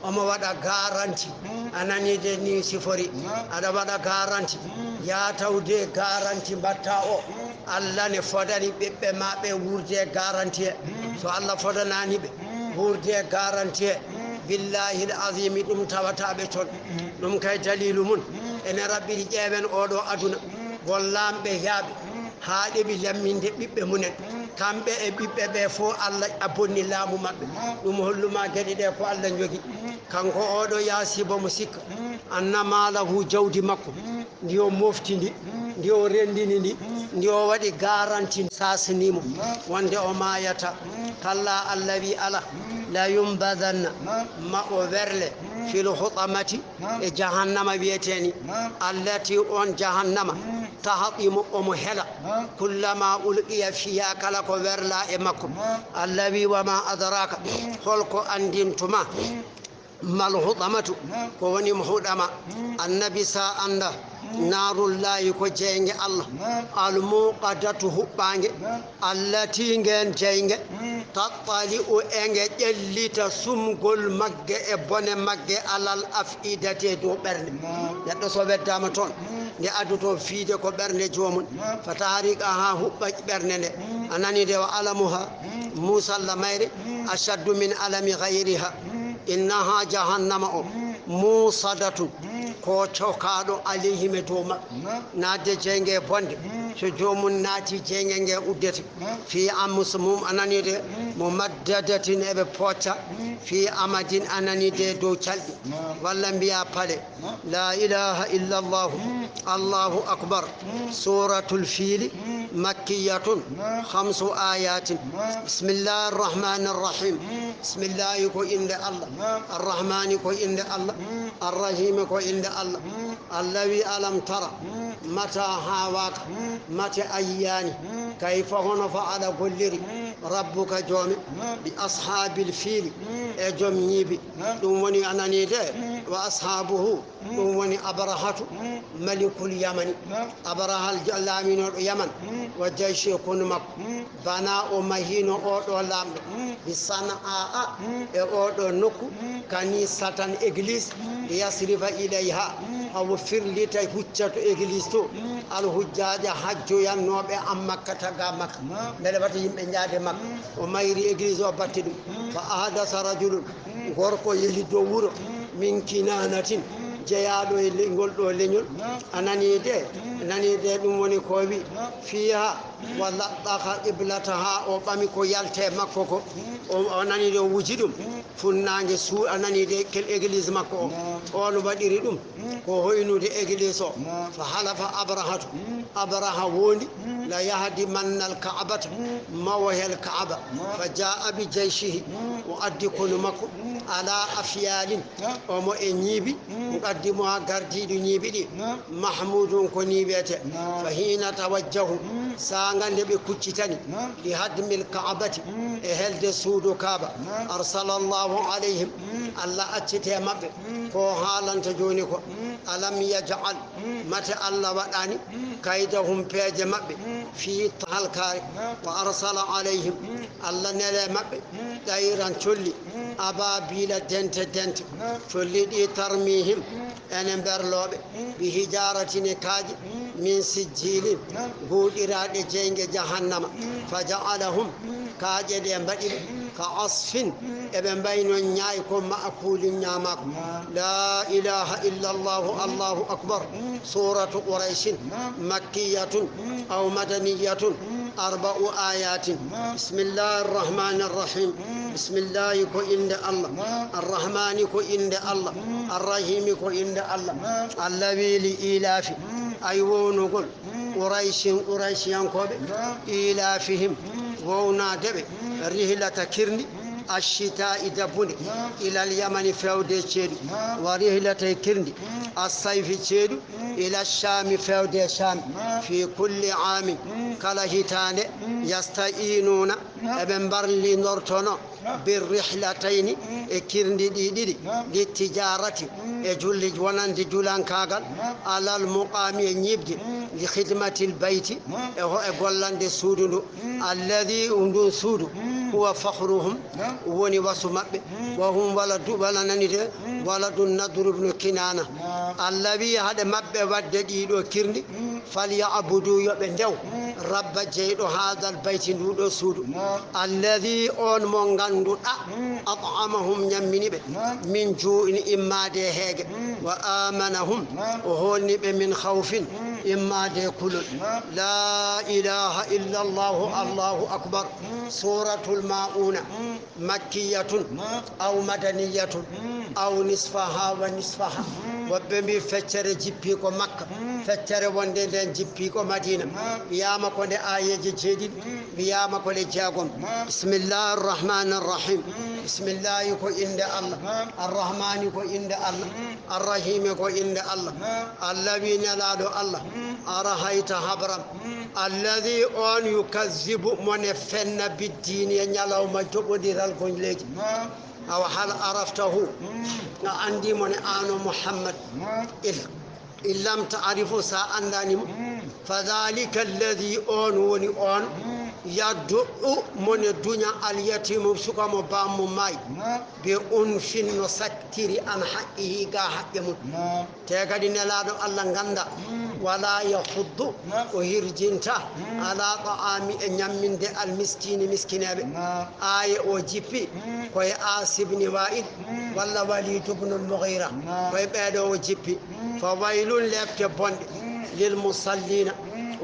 omo waɗa garanti. A nani de, ni sifori, aɗa waɗa garanti. Yaa taw de garanti mbaɗta o, Allah ne fodani ɓiɓɓe ma ɓe wuurde e garanti he. So Allah fodanaani ɓe wuurde e garanti he, billahi l azimi, ɗum tawata ɓe toon. Ɗum kay, dalilu mum ene raɓɓiɗi. Ƴeewen oɗo aduna, won laamɓe yaaɓe haa ɗeɓi lamminde ɓiɓɓe mumen. Kamɓe e ɓiɓɓe ɓe fof, Allah a bonni laamu maɓɓe. Ɗum holluma geɗe ɗe ko Allah jogi. Kanko oɗo yaasi, bomo sikka, annama lahu, jawdi makko, ndi o mofti ndi, ndi o renndini ndi, ndi o waɗi garanti, sasni mo wonde o maayata. Kalla, Allah wi, ala, la yumbadanna, ma o werle, fil hutamati, e jahannama wiyeteeni, allati, on jahannama, tahatimu, omo hela, kullama ulqiya fiha, kala ko werla e makko. Allah wi, wa ma adraka, holko anndintuma, mal hutamatu, ko woni mo huɗama? Annabi, sa annda, naarullahi, ko jeynge Allah, almuqadatu, huɓɓaange, allati, ngeen jeynge, tattali'u, enge ƴellita sumgol magge e bone magge, alal afidati, e dow ɓernde. Neɗɗo so weddama toon, nde addoto fiide ko ɓernde joomum, fa tahriqa, haa huɓɓa ɓernde nde. A nani de, wa alamuha, muusalla mayre, ashaddu min alami ghayriha. Innaha, jahannama o, musadatun, ko cokaaɗo, alayhim, e dow maɓɓe. Naatde jeynge e bonde, So joomum naati, jeynge nge uddete. Fii anfusikum, a nanii de, mumaddadatin, eɓe pocca. Fii amadin, a nanii de, dow calɗi. Walla mbiyaa pale. La ilaha illa Allahu. Allahu akbar. Suratul Fiili, makkiyatun, khamsu ayatin. Bismillahir rahmanir rahim. Bismillahi ko innde Allah. Arrahmani ko innde Allah. Arrahimi ko innde Allah. Allah wi, alam tara, mata hawaka, mate a yiyaani, kayfa, hono fa'ala golliri, rabbuka, joomi, bi ashabil fiili, e joom ñiibi. Ɗum woni, a nanii de, wa ashabuhu, ɗum woni Abrahatu, malikul Yamani. Abrahal ja-, laaminooɗo Yaman, wa jayshi, konu makko. Bana, o mahiino oo ɗoo laamɗo, bi San'aa, e oo ɗoo nokku, kanisatan, église, liyasrifa ilayha, hawo firlita, hucca to église to, alhujjaaja, hajjoyannooɓe, an Makkata, ga Makka, mbele wata yimɓe njaade Makka. O mayri église o, batti ɗum. Fa ahdasa rajulun, gorko yehi dow wuro, min Kinaanatin, jeyaaɗo e le-, ngol ɗoo leñol. A nanii de, a nanii de, ɗum woni ko o wi, fiiha, wa laɗɗaha qiblataha, o ɓami ko yaltee makko ko. O, o nanii de, o wuji ɗum. Funnaange suu-, a nanii de, kel église makko o. On waɗiri ɗum ko hoynude église o. Fa halafa Abrahatu. Abraha woondi, la yahdimanna al Ka'bata, mawo hel Ka'aba. Fa jaa bi jayshihi, o addi konu makko, ala afyalin, omo e ñiibi, o addi mo haa gardiiɗo ñiibi ɗi. Mahmudun ko nii wiyete. Fa hiina tawajjahu, saanga nde ɓe kuccitani, li hadmil Ka'bati, e helde suudu Kaaba, arsala Allahu alayhim, Allah accite maɓɓe. Ko haalanta jooni ko, alam yaj'al, mate Allah waɗaani, kaydahum, peeje maɓɓe, fii halkaare, wa arsala alayhim, Allah nele maɓɓe, ɗayran, colli, ababiila, dente dente, colli ɗi, tarmihim, ene mberlooɓe, bi hijaratin, e kaaƴe, min sijjilin, guuɗiraaɗe jeynge jahannama, fa ja'alahum, kaaƴe ɗe mbaɗi ɓe, ka asfin, eɓe mbayno ñaay ko ma'kulin ñaamaako. La ilaha illa Allahu, Allahu akbar. Suratu Qurayshin, makkiyatun aw madaniyatun, arba'u ayatin. Bismillahir rahmanir rahim. Bismillahi ko innde Allah. Arrahmani ko innde Allah. Arrahimi ko innde Allah. Allah wi, li ilafi, ay wownugol, Qurayshin, Qurayshiyankooɓe, ilafihim, wownaade ɓe, rihlata, kirndi, ashita'i, dabbunde, ilal yamani, fewde ceeɗu, wa rihlata, e kirndi, assayfi, ceeɗu, ila shami, fewde Sham, fi kulli amin, kala hitaande, yasta'inuna, eɓe mbarlindortono, bir rihlatayni, e kirndi ɗi ɗiɗi, lit tijarati, e julli wonande julankaagal, alal muqami, e ñiiɓde, li khidmatil bayti, e ho-, e gollande suudu ndu, alladhi, ndun suudu, huwa fakhruhum, woni wasu maɓɓe, wa hum waladu, wala nani de, waladu Nadr ibn Kinana. Allah wi, haɗe maɓɓe waɗde ɗiɗo kirndi, falyabudu, yo ɓe ndew, rabba, jeyɗo, hadal bayti, ndu ɗo suudu, alladhi, on mo ngannduɗaa, at'amahum, ñammini ɓe, min juu'in, immaade e heege, wa amanahum, o hoolni ɓe, min khawfin, immaade e kulol. La ilaha illa Allahu, Allahu akbar. Suratul Ma'una, makkiyatun aw madaniyatun, aw nisfaha wa nisfaha. Woɓɓe mbi feccere jippi ko Makka, feccere wonde nden jippi ko Madina. Wiyaama ko nde aayeeje jeeɗiɗi, wiyaama ko nde jeegom. Bismillahir rahmanir rahim. Bismillahi ko innde Allah. Arrahmani ko innde Allah. Arrahimi ko innde Allah. Allah wi, nelaaɗo Allah, arahayta, habram, alladhi, on, yukazzibu, mo ne fenna, biddiini, e ñalawma joɓondiral goñleeji. Awa hal araftahu, a anndi mo ne, an o Muhammad? Il, in lam ta'rifu, sa anndaani mo, fa dhalika alladhi, on woni on, yad'u, mo ne duña, al yatimu, suka mo baammum maayi, bi unfin, no sakkiri, an haqqihi, ga haqqe mum. Te kadi nelaaɗo Allah ngannda, wala yahuddu, o hirjinta, ala ta'ami, e ñamminde, al miskini, miskineeɓe. Aaye o jippi ko e As ibn Wa'il walla Walid ibn al-Mughira, ko e ɓeeɗo o jippi. Fa waylun, lepte bonɗe, lil musallina,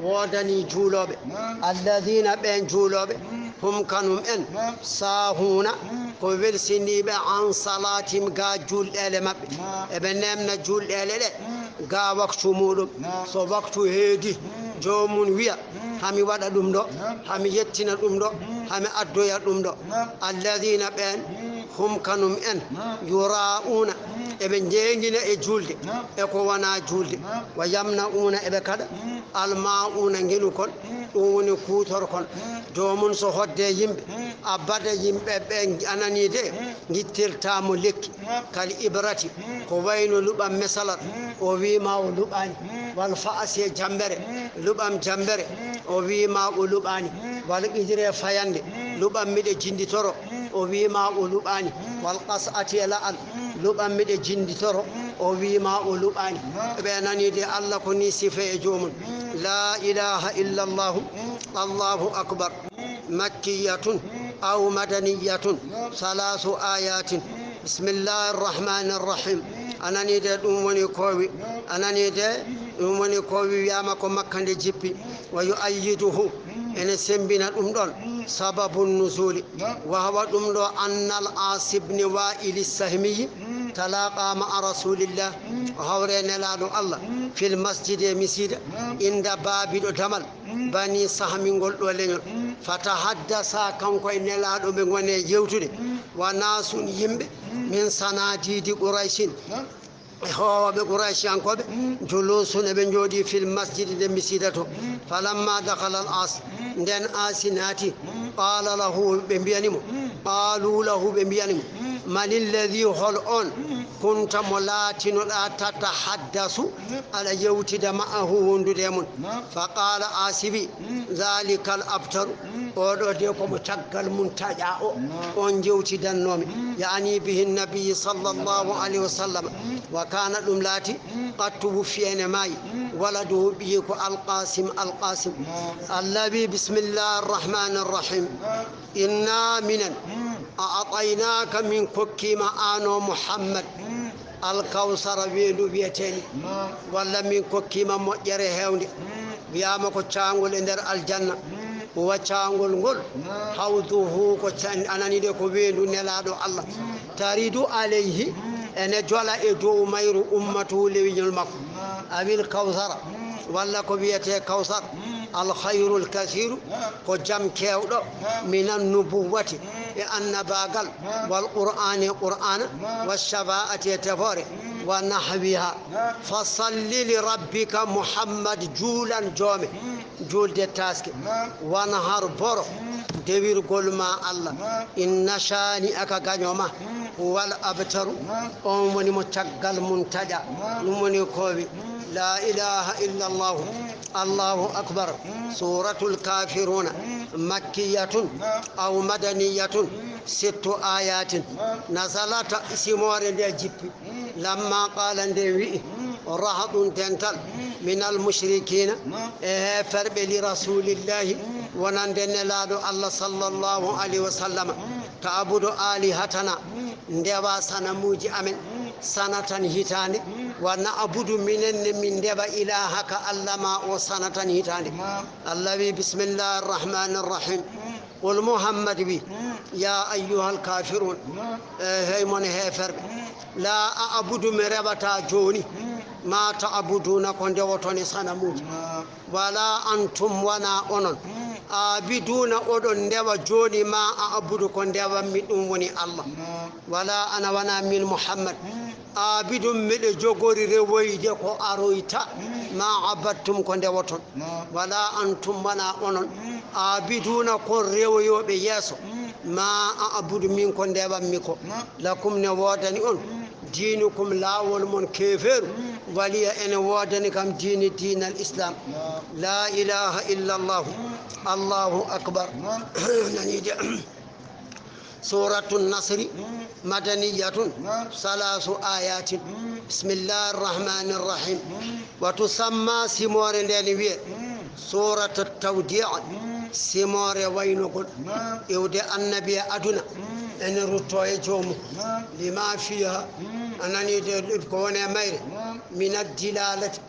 Woodanii juulooɓe. Naam. Alladina, ɓeen juulooɓe. Mm. Hum, kanum en. Naam. Saahuuna, mm, ko welsiniiɓe, an salaatim, ga juulɗeele maɓɓe. Naam. Eɓe neemna juulɗeele ɗe, mm, ga waktu muuɗum. Naam. So waktu heedi, mm, joomum wiya, mm, hami waɗa ɗum ɗo, naam, hami yettina ɗum ɗo, mm, hami addoya ɗum ɗo. Naam. Alladina, ɓeen, mm, hum, kanum en, naam, yuraa'uuna, mm, eɓe njeengina e juulde, naam, e ko wonaa juulde. Naam. Wa yamna'uuna, eɓe kaɗa, mm, almaa'uuna, ngenu kon, mm, ɗum woni kuutor kon. Mm. Joomum so hodde yimɓe, mm, abada yimɓe ɓe ananii de, mm, ngittirtaa mo lekki. Mm. Kal ibrati, mm, ko wayno luɓam mesalat, mm, o wii ma o luɓaani. Mm. Wal fa'asi, e jambere, mm, luɓam jambere, mm, o wii ma o luɓaani. Mm. Wal qidri, e fayannde, mm, luɓam miɗe jinnditoro, mm, o wii ma o luɓaani. Mm. Wal qas'ati, e la'al, mm, luɓam miɗe jinnditoro, mm, o wii ma o luɓaani. Mm. Ɓe nanii de, Alla ko nii sifa e joomum. Mm. La ilaha illa Allahu, mm, Allahu akbar. Mm. Makkiyatun, mm, aw madaniyatun, mm, salaasu ayatin. Mm. Bismillahi arrahmani arrahim. Mm. A nanii de, ɗum woni ko wi-, mm, a nanii de, mm, ɗum woni ko wi-, wiyaama ko Makka nde jippi. Mm. Wa yu'ayyiduhu, mm, ene semmbina ɗum ɗon, mm, sababun nuzuli. Naam. Wa hawa, ɗum ɗo, annal Aas ibni Wa'il Sahmiyi, mm, talaqa ma'a Rasulillah, mm, o hawre Nelaaɗo Allah, mm, fil masjidi, e misiida, naam, inda baabi, ɗo damal, mm, Bani Sahmi, ngol ɗo leñol. Mm. Fatahaddasa, kanko e Nelaaɗo ɓe ngoni e yewtude. Mm. Wa naasun, yimɓe, mm, min sanadiidi Qurayshin. Naam. E hoowooɓe Qurayshiyankooɓe, mm, juluusun, eɓe njooɗii, fil masjidi, nde misiida to. Mm. Falamma dakhala al Aas, mm, nden Aasi naati, mm, qaala lahu, ɓe mbiyani mo, mm, qaalu lahu, ɓe mbiyani mo, mm, man alladhi, hol on, mm, kunta, mo laatinoɗaa, tatahaddasu, mm, aɗa yewtida, ma'ahu, wondude e mun. Naam. Fa qaala, Aasi wi, mm, dhalika al abtaru, mm, oɗo de ko mo caggal mun taƴaa o, naam, on jewtidannoomi. Mm. Ya'ni bihi nabi sallallahu alayhi wa sallam. Mm. Wa kaana, ɗum laati, mm, qad tuwuffiya, ene maayi, mm, waladuhu, ɓiyi ko Alqaasim, Alqaasim. Naam. Alla wi, bismillahi arrahmani arrahim. Naam. Inna, minen, mm, a'taynaaka, min kokkiima aan o Muhammad, mm, Alkawsara, weendu wiyeteeni. Naam. Walla min kokkiima moƴƴere heewnde. Mm. Wiyaama ko caangol e nder aljanna. Mm. Wa caangol ngol, naam, hawduhu, ko ca-, a nanii de, ko weendu Nelaaɗo Allah. Mm. Taridu alayhi, mm, ene jola e dow mayru ummatu, lewiñol makko. Naam. Awil Kawsara, mm, walla ko wiyetee Kawsar. Mm. Al khayrul kasiru, naam, ko jam keewɗo, naam, minan nubuwwati, naam, e annabaagal, naam, wal qur'aani, e qur'aana, naam, wa shafaa'ati, e tefoore, mm, wa nahwiha. Naam. Fa salli li rabbika, Muhammad, juulan joome, mm, juulde taaske. Naam. Wanhar, boro, mm, dewirgol ma Allah. Naam. Inna shaani'aka, gaño ma, mm, huwal abtaru, naam, on woni mo caggal mun taƴa. Naam. Ɗum woni ko wi, mm, la ilaha illa Allahu. Mm. Allahu akbar. Mm. Suratul Kafiruna. Mm. Makkiyatun. Naam. Aw madaniyatun. Mm. Sittu ayatin. Naam. Nasalata, simoore nde jippi. Mm. Lamma qala, nde wi'i. Mm. Rahaɗun, dental. Mm. Minal mushrikina. Naam. E heeferɓe, li rasulillahi. Mm. Wonande Nelaaɗo Allah sallallahu alayhi wa sallam. Mm. Ta'budu alihatana. Mm. Ndewa sanamuuji amen, mm, sanatan hitaande, mm, wa na'budu, minen ne min ndewa ilahaka, Allah ma o, sanatan hitaande. Naam. Allah wi, bismillahi arrahmani arrahim. Mm. Qul, Muhammad wi, mm, ya ayyuhal kafirun, naam, e hey mon heeferɓe, mm, la a'budu, mi rewata jooni, mm, ma ta'buduna, ko ndewoton e sanamuuji. Naam. Wala antum, wona onon. Mm. Abiduna, oɗon ndewa jooni, ma a'budu, ko ndewanmi, ɗum woni Allah. Mm. Wala ana, wona min Muhammad. Mm. Abidun, miɗo jogori rewoyde ko aroyta, mm, ma abadtum, ko ndewoton. Mm. Wala antum, wona onon. Mm. Abiduna, kon rewoyooɓe yeeso, mm, ma a'budu, min ko ndewanmi ko. Mm. Lakum, ne woodani on. Mm. Diinukum, laawol mon keefeeru, mm, waliya, ene woodani kam diini, diinal Islam. Naam. La ilaha illa Allahu. Mm. Allahu akbar. Naam. Nanii de. Suratu Nasri, mm, madaniyatun, naam, salaasu ayatin. Mm. Bismillahi arrahmani arrahim. Mm. Wa tusamma, simoore nde ne wiye, mm, suratu tawdi'a, mm, simoore waynugol. Naam. Iwde annabi e aduna, mm, ene rutto e joomum. Naam. Lima fiha, mm, a nanii de, ko woni e mayre. Naam. Min addilalati,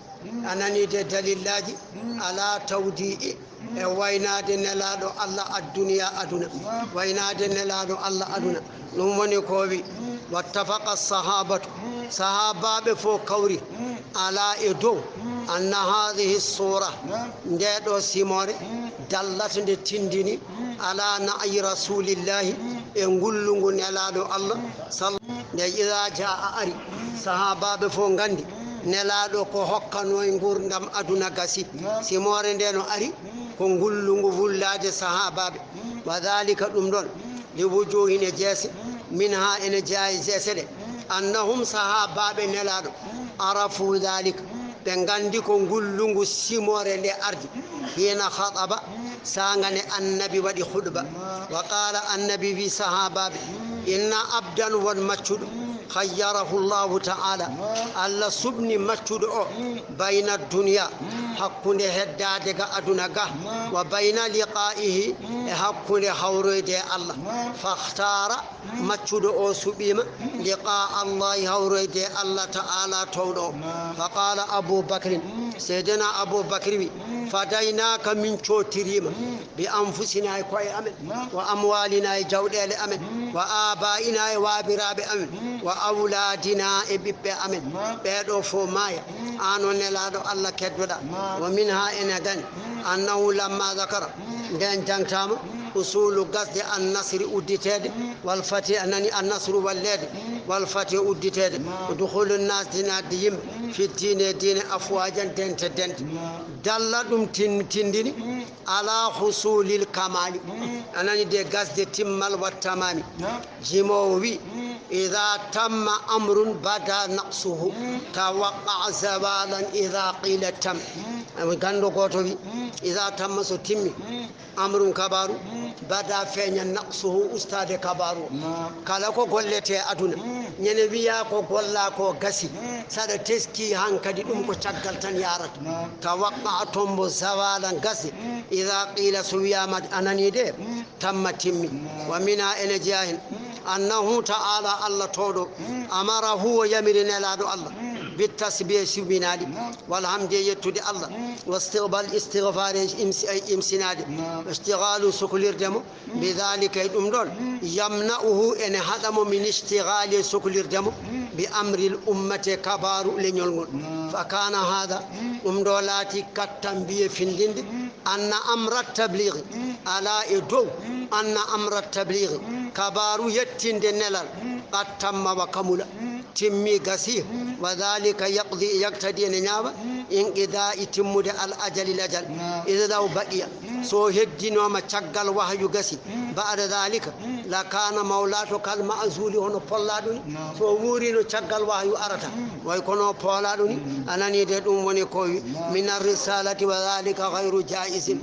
A nani de dalillaaji ala tawdi'i e waynaade Nelaaɗo Allah adduniya aduna, waynaade Nelaaɗo Allah aduna. Ɗum woni ko wi, wattafaqa sahabatu, sahabaaɓe fof kawri ala e dow, anna hadihi sura, nde ɗo simoore, dallat nde tindini ala na'yi rasulillahi e ngullungu Nelaaɗo Allah sal-, nde ida jaa a ari, sahabaaɓe fof nganndi Nelaaɗo ko hokkanoo e nguurndam aduna gasi. Simoore nde no ari ko ngullungu wullaade sahabaaɓe. Wa dhalika ɗum ɗon, li wujuhin e jeese, minha ene jeyaa e jeese ɗe, annahum sahabaaɓe Nelaaɗo, arafu dhalika, ɓe nganndi ko ngullungu simoore nde ardi, hina khataba, saanga nde annabi waɗi khutba. Wa qala, annabi wi sahabaaɓe, inna abdan, won maccuɗo, khayyarahu Allahu ta'ala, Allah suɓni maccuɗo o bayna dunya, hakkunde heddaade ga aduna ga, wa bayna liqa'ihi, e hakkunde hawroyde e Allah. Fakhtara, maccuɗo o suɓiima liqa Allahi, hawroyde e Allah ta'ala towɗo o. Fa qala Abu Bakrin, Seydina Abu Bakri wi, fadaynaka, min cootirima, bi anfusina, e koye amen, wa amwalina, e jawɗeele amen, wa abaina, e waabiraaɓe amen, wa awladina, e ɓiɓɓe amen, ɓeeɗo fof maaya, aan o Nelaaɗo Allah keddoɗa. Wa minha, ene gani, annahu lamma dhakara, nden jangtama usulu gasde annasri, udditeede, wal fati, a nani, annasru, walleede, wal fati, udditeede, dukhulu nas, naatde yimɓe, fi diine, diine, afwajan, dente dente. Dalla ɗum tin-, tindini ala husulil kamali. A nani de gasde timmal, wa tamami. Jimoowo wi, ida tamma amrun bada naqsuhu, tawaqqa zawalan ida qila tam. Ganndo gooto wi, ida tamma, so timmi, amrun, kabaaru, bada, feeña, naqsuhu, ustaade kabaaru o. Kala ko gollete aduna, ñande wiya ko golla ko gasi, saɗa teski hankadi ɗum ko caggal tan yarata. Tawaqqa, tombo, zawalan, gasi, ida qila, so wiyama a nani de, tamma, timmi. Wa mina, ene jeya hen, annahu ta'ala, Allah towɗo, amarahu, o yamiri Nelaaɗo Allah, bi tasbihi, suɓinaali, wal hamdi, e yettude Allah, wa istiqbal istighfar, e imsi-, e imsinaade, ishtighalu, suklirde mo, bi dhalika, e ɗum ɗon, yamna'uhu, ene haɗa mo, min ishtighali, e suklirde mo, bi amril ummati, kabaaru leñol ngol. Fa kana hada, ɗum ɗo laati, kattan mbiye findinde, anna amra tablighi, ala e dow, anna amra tablighi, kabaaru yettinde nelal, qad tamma wa kamula, timmi, gasi, wa dhalika yaqdi, yaqtadi, ene ñaawa, inqida'i, timmude, al ajali, lajal, ida law baqiya, so heddinooma caggal wahyu gasi, ba'da dhalika, la kana mawlato kal ma'zuli, hono pollaɗo ni, so wuurino caggal wahyu arata, way kono poolaɗo ni. A nani de, ɗum woni ko wi, min arrisalati, wa dhalika ghayru jaizin.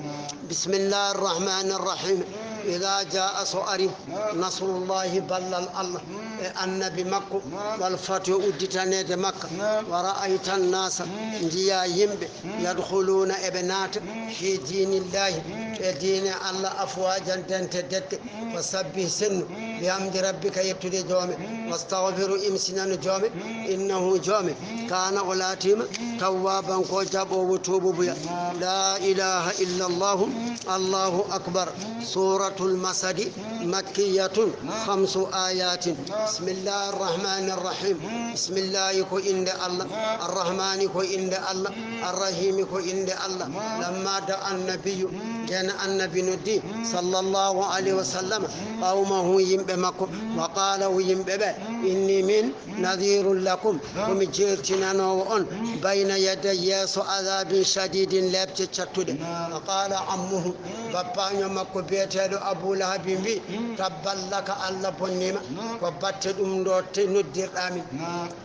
Bismillahi arrahmani arrahim. Ida jaa, so ari, nasrullahi, ballal Allah, e annabi makko, wal fathu, udditaneede Makka, wa ra'ayta nnasa, njiya yimɓe, yadkhuluna, eɓe naata, fi dinillahi, e diine Allah, afwajan, dente dente. Fa sabbih, sennu, bi hamdi rabbika, yettude joome, wastaghfiru, imsinanu joome, innahu, joome, kana, o laatima, tawwaban, ko jaɓoowo tuububuya. La ilaha illa Allahu, Allahu akbar. Suratul Masadi, makkiyatun, khamsu ayatin. Bismillahi arrahmani arrahim. Bismillahi ko innde Allah, arrahmani ko innde Allah, arrahimi ko innde Allah. Lamma da'a annabiyyu, nden annabi noddi, sallallahu alayhi wa sallam, qawmahu, yimɓe makko, wa qala, o yimɓe ɓe, inni min nadhirun lakum, ko mi jeertinanoowo on, bayna yaday, yeeso, adhabin shadidin, leɓte cattuɗe. Wa qala ammuhu, bappaanyo makko biyeteeɗo Abu Lahabin wi, tabban laka, Allah bonnima, ko batte ɗum ɗo te noddirɗa min.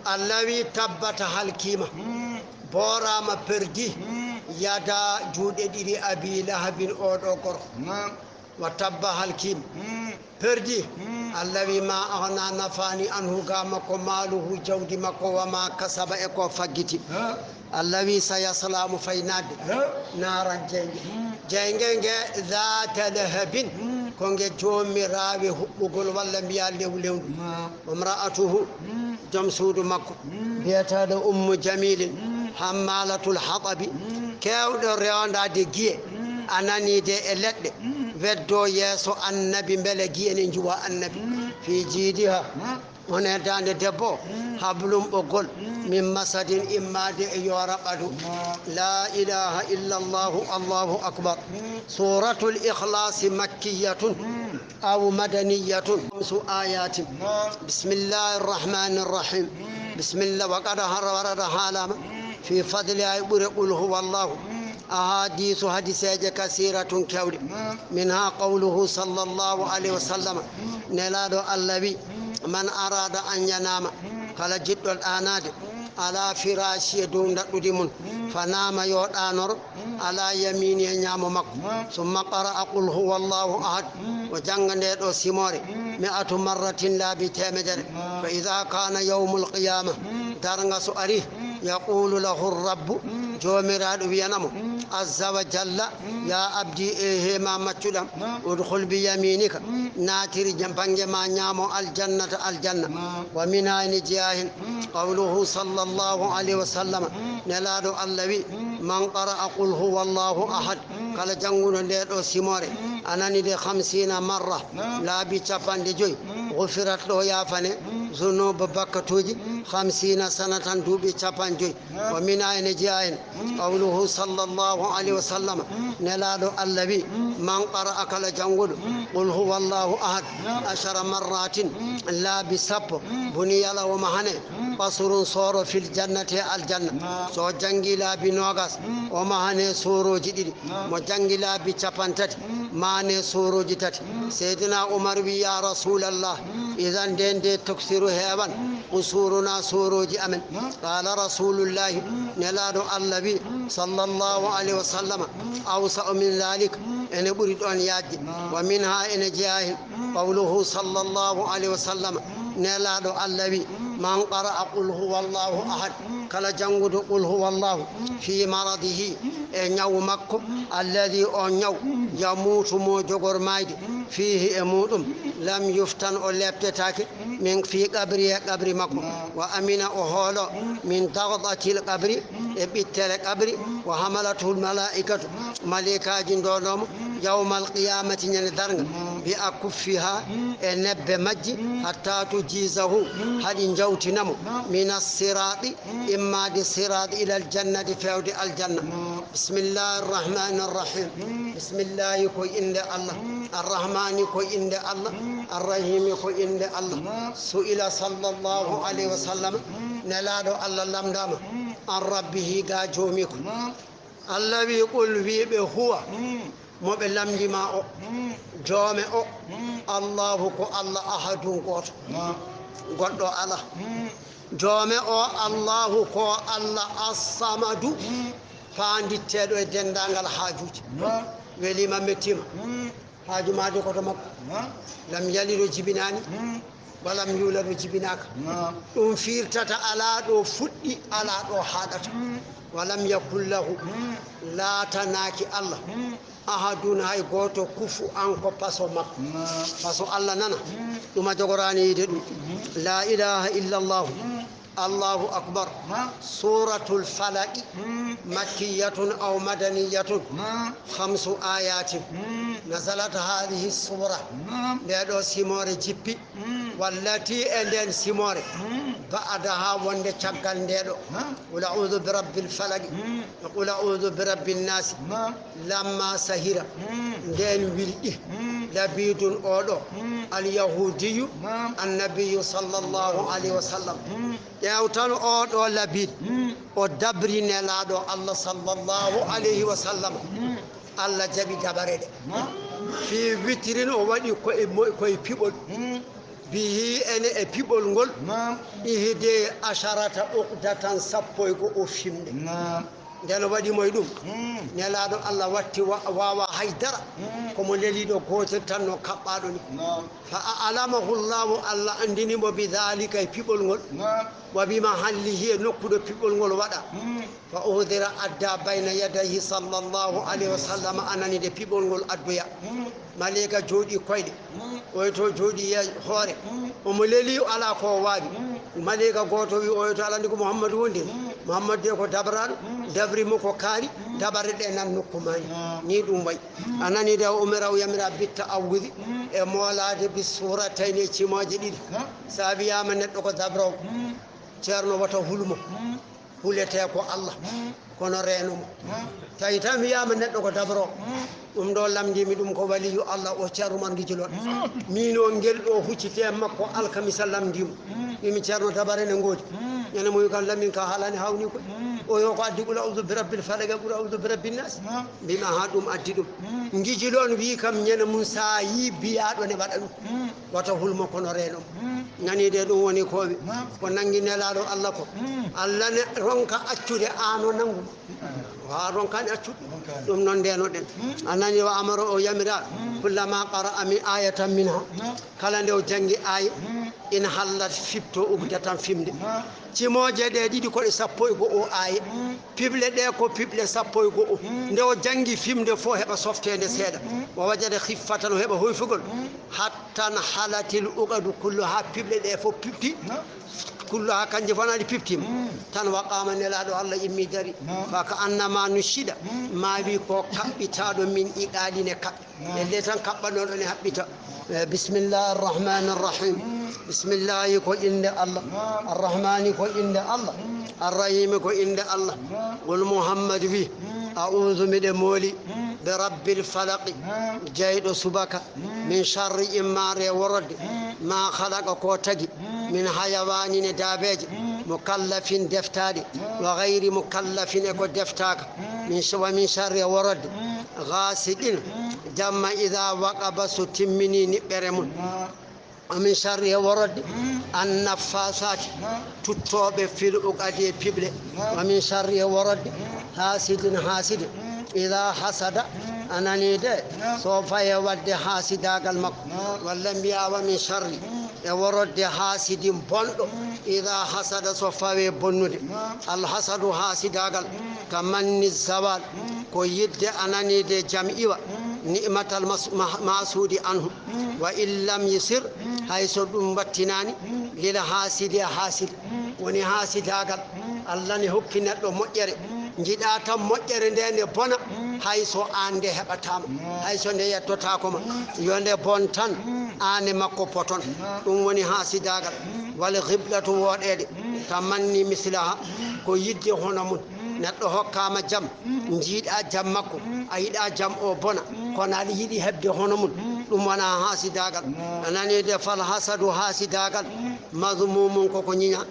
Allah wi, tabbata, halkima, boorama, perdi, yada, juuɗe ɗiɗi, Abi Lahabin, oɗo gorko. Wa tabba, halkima, perdi. Allah wi, ma aghna, nafaani, anhu, ga makko, maaluhu, jawdi makko, wa ma kasaba, e ko faggiti. Allah wi, sayasla, mo fay naatde, naaran, jeynge. Jeynge nge, dhata lahabin, ko nge joomiraawe huɓɓugol, walla mbiya lewlewndu. Wa mra'atuhu, joom suudu makko, biyeteeɗo Ummu Jamilin, Hammalatul haɓaɓi, keewɗo rewndaade giye, a nanii de e leɗɗe, weddoo yeeso Annabi mbele giye ne njuwa Annabi. Fii jiidiha, won e daande debbo, hablum ɓoggol, min masadin, immaade e yoora ɓadu. Laa ilaaha illa Allaahu, Allaahu akbar. Suuratul Ikhlaasi makkiyatun. أو مدنية خمس آيات. بسم الله الرحمن الرحيم. بسم الله. وقد هر-، ورد هالما في فضلها ɓure قل هو الله أحاديث حديث كثيرة كوي. منها قوله صلى الله عليه وسلم. Nelaaɗo Allah wi, من أراد أن ينام, kala jiɗɗo ɗaanaade, على فراشه, dow ndaɗɗudi mum, فنام, yo ɗaanoro, على يمينه, e ñaamo makko. ثم قرأ قل هو الله أحد, o jannga nde ɗo simoore, مائة مرة, laabi teemedere. فإذا كان يوم القيامة, darnga so ari, يقول له الرب, Joomiraaɗo wiyana mo, عز وجل, يا عبدي, e he ma maccuɗam, ادخل بيمينك, naatir jam-, bannge ma ñaamo, الجنة, aljanna. ومنها, ene jeyaa heen, قوله صلى الله عليه وسلم, Nelaaɗo Allah wi, من قرأ قل هو الله أحد, kala jannguɗo nde ɗo simoore, a nani de, خمسين مرة, laabi capanɗe joy, غفرت, ɗo yaafane, ذنوب, bakkatuuji, خمسين سنة, duuɓi capanɗe joy. ومنها, ene jeyaa heen, قوله صلى الله عليه وسلم, Nelaaɗo Allah wi, من قرأ, kala jannguɗo, قل هو الله أحد, عشر مرات, laabi sappo, بني له, o mahane, قصر, sooro, في الجنة, e aljanna. So o janngi laabi noogas, o mahane soorooji ɗiɗi. Mo janngi laabi capanɗe tati, mahane soorooji tati. Seydina Umar wi, يا رسول الله, idan, ndeen de, تكثر, heewan, قصورنا, soorooji amen. قال رسول الله, Nelaaɗo Allah wi, صلى الله عليه وسلم, أوسع من ذلك, ene ɓuri ɗoon yaajde. ومنها, ene jeyaa heen, قوله صلى الله عليه وسلم, Nelaaɗo Allah wi, من قرأ قل هو الله أحد, kala jannguɗo قل هو الله في مرضه, e ñaw makko, الذي, on ñaw, يموت, mo jogor maayde, فيه, e muɗum, لم يفتن, o leeptetaake, من, في قبره, e qabri makko, وأمن, o hoolo, من ضغطة القبر, e ɓittere qabri, وحملته الملائكة, maleykaaji ndoonoo mo, يوم القيامة, ñande darnga, بأكفها, e nebbe majji, حتى تجيزه, haa ɗi njawtina mo, من الصراط, immaade siraat, إلى الجنة, feewde aljanna. بسم الله الرحمن الرحيم. Bismillaahi, ko innde Allah. Arrahmaani, ko innde Allah. Arrahiimi, ko innde Allah. سئل صلى الله عليه وسلم, Nelaaɗo Allah lamndaama, عن ربه, ga Joomiiko. Allah wi, قل, wii ɓe, هو, mo ɓe lamndi ma o, joome o, الله, ko Allah, أحد, gooto, goɗɗo alaa. Joome o, الله, ko Allah, الصمد, faanditteeɗo e denndaangal haajuuji. Welii ma, mettii ma. Haaju maa de ko to makko. لم يلد, o jibinaani. ولم يولد, o jibinaaka. Ɗum firtata alaa ɗo fuɗɗi, alaa ɗo haaɗata. ولم يكن له, laatanaaki Allah, أحد, hay gooto, كفوا, ko paso makko. Paso Allah nana, ɗum a jogoraani yiide ɗum. لا إله إلا الله. الله أكبر. سورة الفلق. مكية أو مدنية. خمس آيات. نزلت هذه السورة. Nde ɗo simoore jippi. والتي, e nden simoore. بعدها, wonde caggal nde ɗo. قل أعوذ برب الفلق. قل أعوذ برب الناس. لما سهر. Nden wilɗi. لبيد, o ɗo. اليهودي. النبي صلى الله عليه وسلم. Ƴeew tan o ɗo Labiid, o dabri Nelaaɗo Allah sallallahu alayhi wa sallam. Allah jaɓi dabare ɗe. Fii witrin, o waɗi koye mo-, koye piɓol. Bihi, ene e piɓol ngol. Ihde asharata uqdatan, sappo e go'o fimde. Nden o waɗi mo e ɗum. Nelaaɗo Allah watti wa-, waawa hay dara. Ko mo leliiɗo gootel tan no kaɓɓaaɗo ni. Fa a'lamahu Allahu, Allah anndini mo bi dhalika, e piɓol ngol. Wa bi mahallihi, e nokku ɗo piɓol ngol waɗa. Fa uhdira, adda bayna yadayhi sallallahu alayhi wa sallam, a nani de piɓol ngol addoya. Maleyka jooɗi koyɗe, oyo to jooɗi ye-, hoore. Omo leli, alaa ko o waawi. Maleyka gooto wi, oyo to, aɗa anndi ko Muhammadu woni de? Muhammadu de ko dabaraaɗo, dabri mo ko kaari, dabare ɗe nan nokku maani. Ni ɗum wayi. A nani de o umira o yamira bitta awwidi e moolaade bi suuratayni e cimooje ɗiɗi. So a wiyaama neɗɗo ko dabroowo, ceerno wata hul mo. Huletee ko Allah, kono reeno mo. Tawi tan wiyaama neɗɗo ko dabroowo, ɗum ɗo lamndii mi ɗum ko waliyu Allah o, Ceerno Umar Ngijiloon. Miin o ngel ɗo huccitee makko alkamisa lamndii mo. Wii mi, "Ceerno, dabare ne ngoodi." Ñande mo wi kam, "Lamin ka haalani hawni koy." O yo ko addi qul a'udhu bi rabbil falaq, qul a'udhu bi rabbin nas. Mbiimi, "Aha, ɗum addi ɗum." Ngijiloon wii kam, ñande mum so a yii biyaaɗo ne waɗa ɗum. Wata hul mo kono reeno mo. Nani de ɗum woni ko wi. Ko nangi Nelaaɗo Allah ko. Allah ne ronka accude aan o nangu. Haa ronkani accude. Ɗum noon ndeno ɗen. A nani wa amara o yamira. Kullama qara'a min ayatan minha. Kala nde o jangi aaya. In hallat fipto ugdatan fimde. Cimooje ɗe ɗiɗi ko ɗe sappo e go'o aaya. Piɓle ɗe ko piɓle sappo e go'o. Nde o jangi fimde fof heɓa softeende seeɗa. Wa wajada khiffatan o heɓa hoyfugol. Hattan halatil uqadu kullu ha piɓle ɗe fof piɓti. Kullu ha kanje fof naɗi piɓtima. Tan wa qama Nelaaɗo Allah immi dari. Fa ka annama nushida. Ma wi ko kaɓɓitaaɗo min iqaali ne kaɓɓi. Ɓelle tan kaɓɓanoɗo ne haɓɓita. Eh, bismillahi arrahmani arrahim. Bismillahi ko innde Allah. Arrahmani ko innde Allah. Arrahimi ko innde Allah. Qul Muhammad wi, a'udhu miɗe mooli, bi rabbil falaqi, jeyɗo subaka, min sharri immaare e worodde, ma khalaqa ko tagi, min hayawanin e daabeeje, mukallafin deftaaɗe, wa ghayri mukallafin e ko deftaaka, min sh-, wa min sharri e worodde, ghasiqin, jamma idha waqaba so timmini niɓɓere mum. Wa min sharri e worodde, annaffasati, tuttooɓe fil uqadi e piɓle. Wa min sharri e worodde, hasidin haside, idha hasada, a nani de, so faye wadde hasidaagal makko. Walla mbiya wa min sharri e worodde hasidin bonɗo, idha hasada so fawe bonnude. Al hasadu hasidaagal, ka manni zawal, ko yidde a nani de jam iwa, ni'matal mas-, ma-, masuudi anhu. Wa in lam yusir, hay so ɗum wattinaani, lil haasidi e haasidi. Woni haasidaagal, Allah ne hokki neɗɗo moƴƴere. Njiɗa tan moƴƴere nde ne bona, hay so aan nde heɓataama, hay so nde yettotaako ma. Yo nde bon tan, aan e makko poton. Ɗum woni haasidaagal. Wal ghiblatu wooɗeede, tamanni mislaha, ko yidde hono mum. Neɗɗo hokkaama jam, njiiɗa jam makko, a yiɗa jam o bona, kono aɗa yiɗi heɓde hono mum, ɗum wona haasidaagal. A nani de, fal hasadu haasidaagal, mazmumun koko ñiña,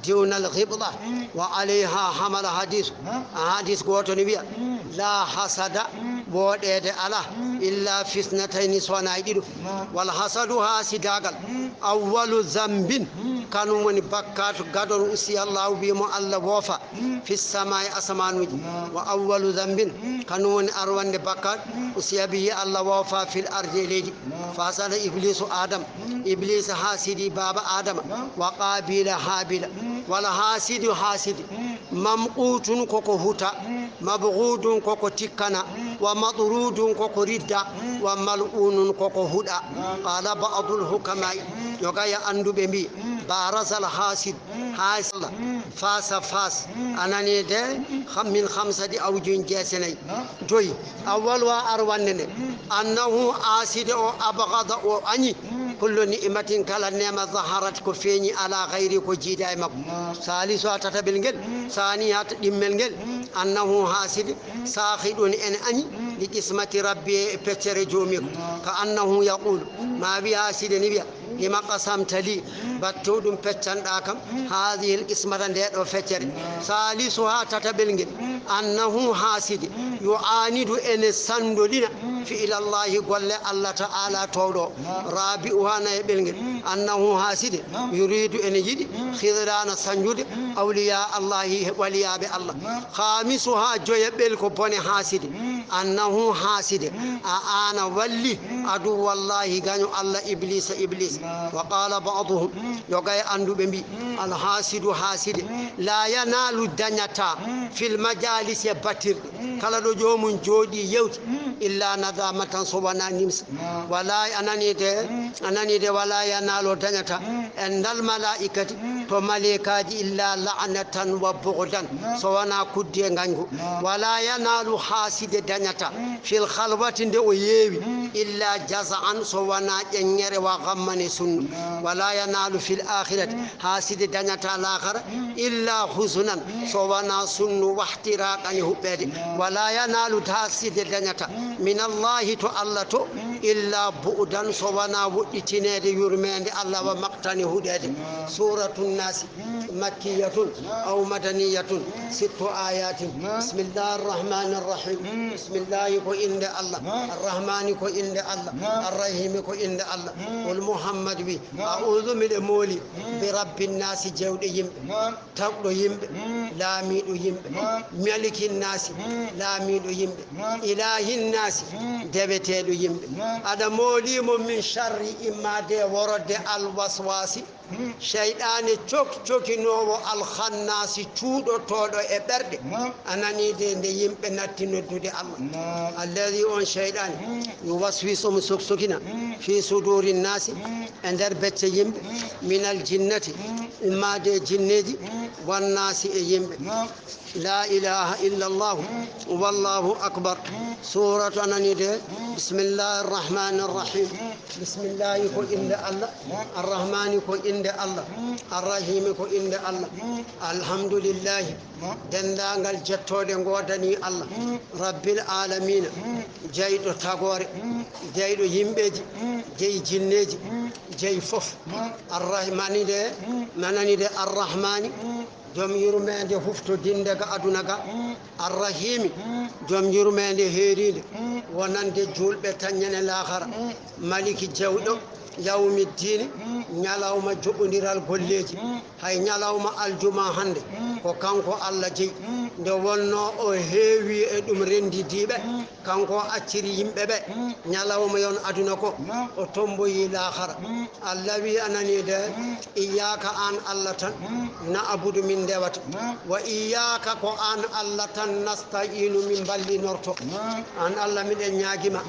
diwnal ghibla, wa alayha hamala hadis. A hadis gooto ne wiya, la hasada, wooɗeede alaa, illa fisnatayni so wonaa e ɗiɗo. Wal hasadu haasidaagal, awwalu zambin, kanum woni bakkaatu gadon usiya Allahu bi mo Allah woofa. Fi samaa'i, asamaanuuji. Wa awwalu zambin, kanum woni arwannde bakkat, usiya bihi, Allah woofa fil ardi, e leydi. Fa hasada Ibliisu Aadama, Ibliisa haasidi baaba Aadama, wa Qaabiila Haabiila. Wal haasidu haasidi, mamquutun koko huta, mabghuudun koko tikkana, wa matrudun koko ridda, wa mal'uunun koko huɗa. Qaala ba'dul hukamaa'i, yoga e annduɓe mbii, barazal haasid, haasala, face à face, a nani de, kham-, min khamsati awjuhin, jeese nayi, joyi. Awwalu ha arwannde nde, annahu haaside o, abghada o añi, kullu ni'matin, kala neema, zaharat ko feeñi, ala ghayri ko jiida e makko. Saalisu ha tataɓel ngel, saani ha ɗimmel ngel, annahu haaside, saakhidun ene añi, li qismati rabbi e peccere joomi ko. Ka annahu yaqulu, ma wi haaside ni wiya, lima qasamta li, batto ɗum peccanɗa kam, hadhihi l qismata, nde ɗo feccere. Salisuha, tataɓel ngel, annahu haasidi, yu'anidu, ene sandoɗina, fi'la Allahi, golle Allah Ta'ala towɗo. Rabi'uha, nayaɓel ngel, annahu haasidi, yuridu, ene yiɗi, khidrana, sanjude, awliya Allahi, waliyaɓe Allah. Khamisuha, joyaɓel ko bone haasidi, annahu haasidi, a ana walli, Aduwallahi, gaño Allah, Iblisa, Iblis. Wa qala ba'duhum, yo gay annduɓe mbi, alhasidu, haside, la yanalu, dañata, fil majalisi, e batirɗe, kala ɗo joomum jooɗi yewti, illa nadamatan, so wona nimsa. Wala, a nani de, a nani de, wala yanalu, dañata, e ndal malaikati, to malikaji, illa la'natan wa bughdan, so wona kudde ngañgu. Wala yanalu, haside dañata, fil khalwati, nde o yeewi, illa jaza'an, so wona ƴeññere, wa ghamman, e sunnu. Wala yanalu fil akhirati, haside dañata laakara, illa huzunan, so wona sunnu, wahtiraqan, e huɓɓeede. Wala yanalu, haside dañata, min Allahi, to Allah to, illa bu'dan, so wona woɗɗitineede yurmeende Allah, wa maqtan, e huɗeede. Suratu Nasi, makkiyatun aw madaniyatun, sittu ayatin. Bismillahi arrahmani arrahim. Bismillahi ko innde Allah. Arrahmani ko innde Allah. Arrahimi ko innde Allah. Qul, Muhammad wi, a'udhu, miɗo mooli, bi rabbin nasi, jeyɗo yimɓe, tagɗo yimɓe, laamiiɗo yimɓe, malikin nasi, laamiiɗo yimɓe, ilahin nasi, deweteeɗo yimɓe. Aɗa mooli mo min sharri, immaade e worodde, al waswasi, seyɗaane cok-, cokinoowo, al khannasi, cuuɗotooɗo e ɓerɗe. A nani de, nde yimɓe natti noddude Allah. Alladhi, on seyɗaane, yuwaswisu, omo sok-, sokina, fi suduri nasi, e nder becce yimɓe, minal jinnati, immaade e jinneeji, wan nasi, e yimɓe. La ilaha illa Allah, wallahu akbar. Suratu, a nani de, bismillahi arrahmani arrahim. Bismillahi ko innde Allah, arrahmani ko innde Allah, arrahimi ko innde Allah. Alhamdulillahi, denndaangal jettooɗe ngoodanii Allah, rabbil alamina, jeyɗo tagoore, jeyɗo yimɓeeji, jeyi jinneeji, jeyi fof. Arrahmani de, nanani de, arrahmani, joom yurmeende huftodinnde ga aduna ga. Arrahimi, joom yurmeende heeriinde, wonande juulɓe tan ñande laakara. Maliki, jeyɗo yawmiddini, ñalawma joɓondiral golleeji. Hay ñalawma aljuma hannde, ko kanko Allah jeyi. Nde wonnoo o heewi e ɗum renndidiiɓe, kanko o acciri yimɓe ɓe ñalawma yon aduna ko, o tomboyi laakara. Allah wi, a nani de, iyyaka, an Allah tan, na'budu, min ndewata. Wa iyyaka, ko an Allah tan, nasta'inu, min mballinorto. An Allah, miɗen ñaagi ma,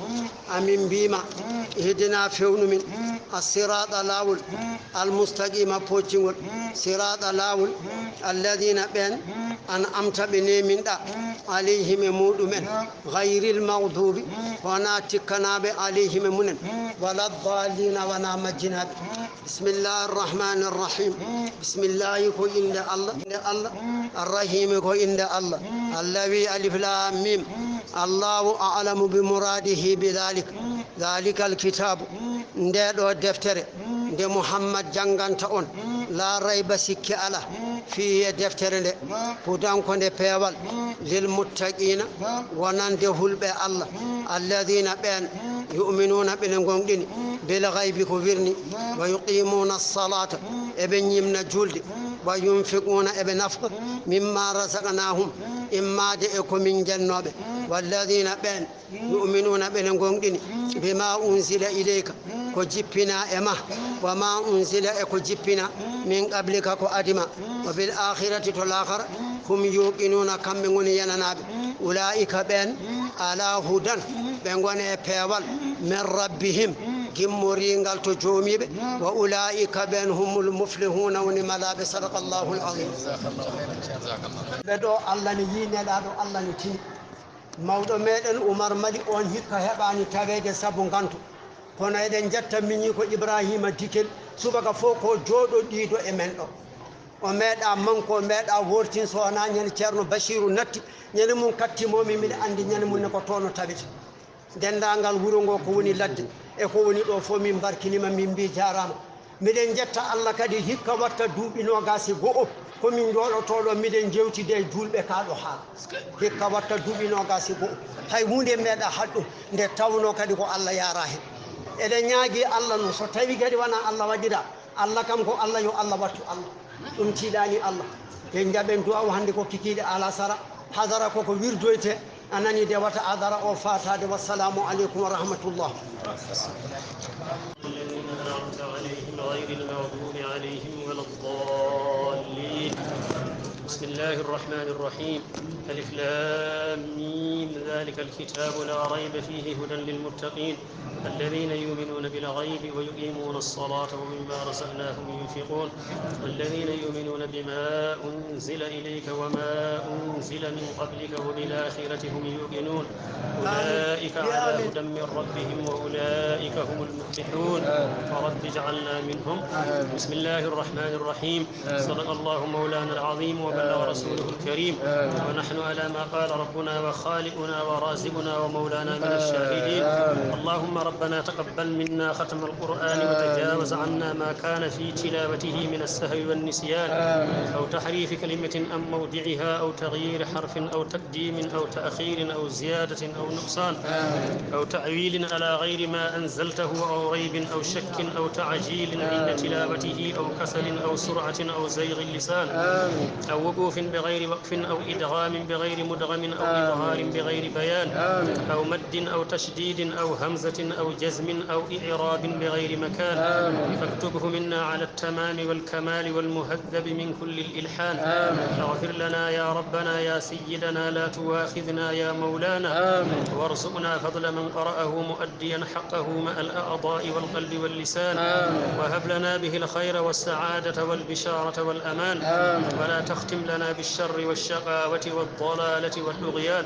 amin mbii ma, ihdina, fewnu min, as-sirata, laawol, al-mustaqima, pooccingol, sirata, laawol, alladina, ɓeen, an'amta, ɓe neeminɗa, alayhim, e muɗumen, gayril maghdubi, wona tikkanaaɓe, alayhim, e munen, wala dallina, wona majjinaaɓe. Bismillahi arrahmani arrahim. Bismillahi ko innde Allah, innde Allah. Arrahimi ko innde Allah. Allah wi, alif lam mim. Allahu a'lamu bi muradihi bi dhalik. Dhalikal kitabu. Nde ɗo deftere, nde Muhammad jannganta on, la rayba, sikke ala, fihi, e deftere nde, hudan, ko nde peewal, lil muttaqina, wonande hulɓe Allah, alladina, ɓeen, yu'minuna, ɓene ngonɗini, bil ghaybi, ko wirni, wa yuqimuna salata, eɓe ñimna julde, wa yunfiquna, eɓe nafqa, mimma razaqnahum, immade e ko min jennooɓe, walladina, ɓeen, yu'minuna, ɓene ngonɗini, bima unzila ilayka, ko jippina e ma, wa ma unzila, e ko jippina, min qablika, ko adima, wa bil akhirati, to laakara, hum yuqinuna, kamɓe ngoni yenanaaɓe, ulaika, ɓeen, ala hudan, ɓe ngoni e peewal, min rabbihim, gimmoringal to joomiiɓe, wa ulaika, ɓeen, humul muflihuna, woni malaaɓe. Sadaqallahu al-azim. Ɓe ɗo Allah ne yii, nelaaɗo Allah ne tini. Mawɗo meɗen Umar Mali on hikka heɓaani taweede sabu nganto. Kono eɗen njetta miñiiko Ibrahima Dikel, subaka fof ko jooɗoɗiiɗo e men ɗo. O meeɗa manko, o meeɗa wortin so wonaa ñande Ceerno Bachiru natti, ñande mum kattimomi, miɗa anndi ñande mum ne ko toon o tawete. Denndaangal wuro ngo ko woni ladde e ko woni ɗo fof, min mbarkinima, min mbi jaaraama. Miɗen njetta Allah kadi, hikka watta duuɓi noogaas e go'o, ko min njooɗotoo ɗo, miɗen njeewtida e juulɓe kaa ɗo haala. Hikka watta duuɓi noogaas e go'o. Hay huunde meeɗa haɗ ɗum, nde tawnoo kadi ko Allah yaara heen. Eɗen ñaagii Allah noon, so tawii kadi wonaa Allah waɗira, Allah kam ko Allah, yo Allah wattu Allah. Ɗum tiiɗaani Allah. En njaɓen du'a o hannde ko kikiiɗe alasara, hadara koko wirdoytee. A nani de wata adara o fatade. Wassalamu aleykum wa rahmatullah. الذين أنعمت عليهم غير المغضوب عليهم ولا الضالين. بسم الله الرحمن الرحيم. ألف لام ميم. ذلك الكتاب لا ريب فيه هدى للمتقين الذين يؤمنون بالغيب ويقيمون الصلاة ومما رزقناهم ينفقون والذين يؤمنون بما أنزل إليك وما أنزل من قبلك وبالآخرة هم يوقنون أولئك على هدى من ربهم وأولئك هم المفلحون. فرب اجعلنا منهم. بسم الله الرحمن الرحيم. صدق الله مولانا العظيم وبلغ رسوله الكريم. ونحن على ما قال ربنا وخالقنا ورازقنا ومولانا من الشاهدين. اللهم ربنا تقبل منا ختم القرآن وتجاوز عنا ما كان في تلاوته من السهو والنسيان أو تحريف كلمة عن موضعها أو تغيير حرف أو تقديم أو تأخير أو زيادة أو نقصان أو تأويل على غير ما أنزلته أو ريب أو شك أو تعجيل عند تلاوته أو كسل أو سرعة أو زيغ اللسان أو وقوف بغير وقف أو إدغام بغير مدغم أو إظهار بغير بيان أو مد أو تشديد أو همزة أو جزم أو إعراب بغير مكان. فاكتبه منا على التمام والكمال والمهذب من كل الإلحان. اغفر لنا يا ربنا يا سيدنا، لا تواخذنا يا مولانا. وارزقنا فضل من قرأه مؤديا حقه مع الأعضاء والقلب واللسان. وهب لنا به الخير والسعادة والبشارة والأمان. ولا تختم لنا بالشر والشقاوة والضلالة والطغيان.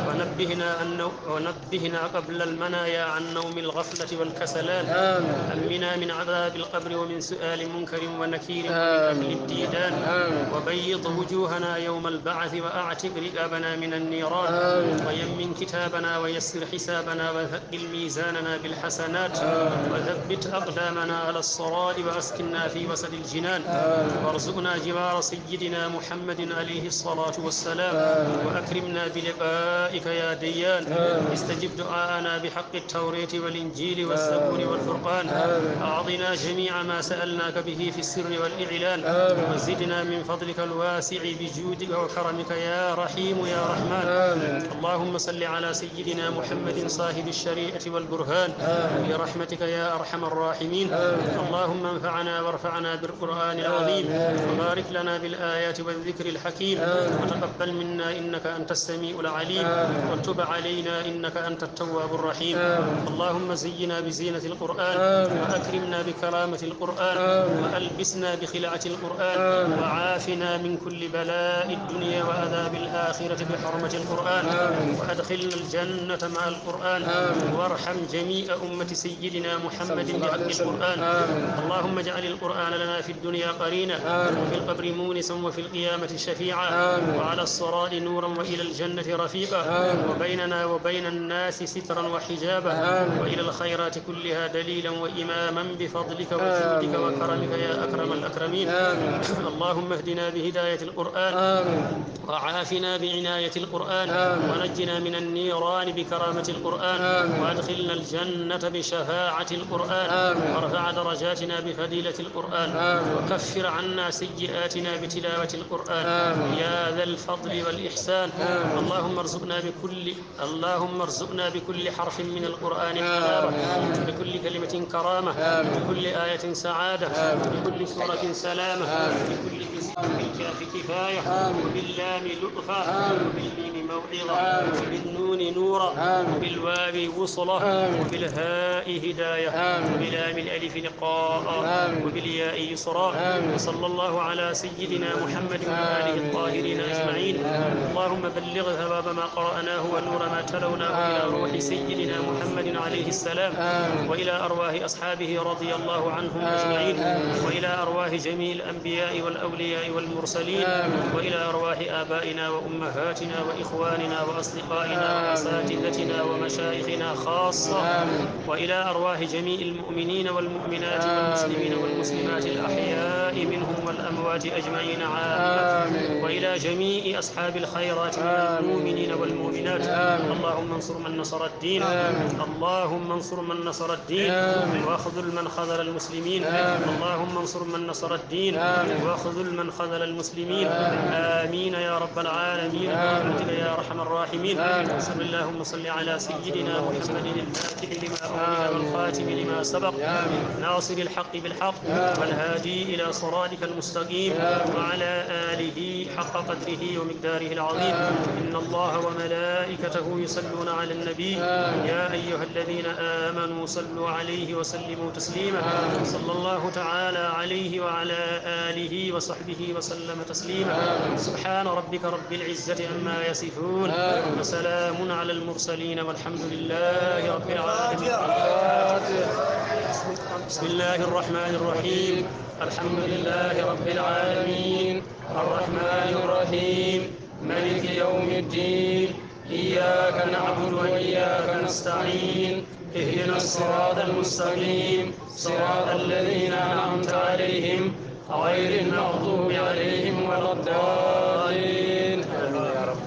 ونبهنا أن ونبهنا قبل المنايا عن نوم الغفلة والكسلان. أمنا من عذاب القبر ومن سؤال منكر ونكير ومن أكل الديدان. وبيض وجوهنا يوم البعث وأعتق رقابنا من النيران. ويمن كتابنا ويسر حسابنا وثقل ميزاننا بالحسنات. وثبت أقدامنا على الصراط وأسكننا في وسط الجنان. وارزقنا جوار سيدنا محمد عليه الصلاة والسلام. وأكرمنا بلقائك يا ديان. استجب دعاءنا بحق التوراة والإنجيل والزبور والفرقان. أعطنا جميع ما سألناك به في السر والإعلان. وزدنا من فضلك الواسع بجودك وكرمك يا رحيم يا رحمن. اللهم صل على سيدنا محمد صاحب الشريعة والبرهان برحمتك يا أرحم الراحمين. اللهم انفعنا وارفعنا بالقرآن العظيم وبارك لنا بالآيات والذكر الحكيم. وتقبل منا إنك أنت السميع العليم. وتب علينا إنك أنت التواب الرحيم. اللهم زينا بزينة القرآن وأكرمنا بكرامة القرآن وألبسنا بخلعة القرآن وعافنا من كل بلاء الدنيا وعذاب الآخرة بحرمة القرآن وأدخلنا الجنة مع القرآن وارحم جميع أمة سيدنا محمد بحق القرآن. اللهم اجعل القرآن لنا في الدنيا قرينا وفي القبر مونسا وفي القيامة شفيعا وعلى الصراط نورا وإلى الجنة رفيقا وبيننا وبين الناس سترا وحجابا وإلى الخيرات كلها دليلا وإماما بفضلك وجودك وكرمك يا أكرم الأكرمين. اللهم اهدنا بهداية القرآن وعافنا بعناية القرآن ونجنا من النيران بكرامة القرآن وأدخلنا الجنة بشفاعة القرآن وارفع درجاتنا بفضيلة القرآن وكفر عنا سيئاتنا بتلاوة القرآن يا ذا الفضل والإحسان. اللهم ارزقنا بكل اللهم ارزقنا بكل حرف من القرآن حلاوة، بكل كلمة كرامة، بكل آية سعادة، بكل سورة سلامة، بكل جزء بالكاف كفاية، وباللام لطفا، وبالميم موعظة، وبالنون نورا، وبالواو وصلة، وبالهاء هداية، وبلام الألف لقاء، وبالياء يسرا. وصلى الله على سيدنا محمد وآله الطاهرين أجمعين. اللهم بلغ ثواب ما قرأناه ونور ما تلوناه إلى روح سيدنا محمد عليه السلام، وإلى أرواح أصحابه رضي الله عنهم أجمعين، وإلى أرواح جميع الأنبياء والأولياء والمرسلين، وإلى أرواح آبائنا وأمهاتنا وإخواننا وأصدقائنا وأساتذتنا ومشايخنا خاصة، وإلى أرواح جميع المؤمنين والمؤمنات والمسلمين والمسلمات الأحياء منهم والأموات أجمعين عامة. وإلى جميع أصحاب الخيرات من المؤمنين والمؤمنات. اللهم انصر من نصر الدين. اللهم انصر من نصر الدين. واخذل من خذل المسلمين. اللهم انصر من نصر الدين. واخذل من خذل المسلمين. آمين يا رب العالمين برحمتك يا أرحم الراحمين. صل اللهم صل على سيدنا محمد الفاتح لما أغلق والخاتم لما سبق ناصر الحق بالحق والهادي إلى صراطك المستقيم وعلى آله حق قدره ومقداره العظيم. إن الله وملائكته يصلون على النبي. يا أيها الذين آمنوا صلوا عليه وسلموا تسليما. صلى الله تعالى عليه وعلى آله وصحبه وسلم تسليما. سبحان ربك رب العزة عما يصفون. وسلام على المرسلين والحمد لله رب العالمين. بسم الله الرحمن الرحيم. الحمد لله رب العالمين. الرحمن الرحيم. ملك يوم الدين. إياك نعبد وإياك نستعين. اهدنا الصراط المستقيم. صراط الذين أنعمت عليهم غير المغضوب عليهم ولا الضالين. آمين يا رب.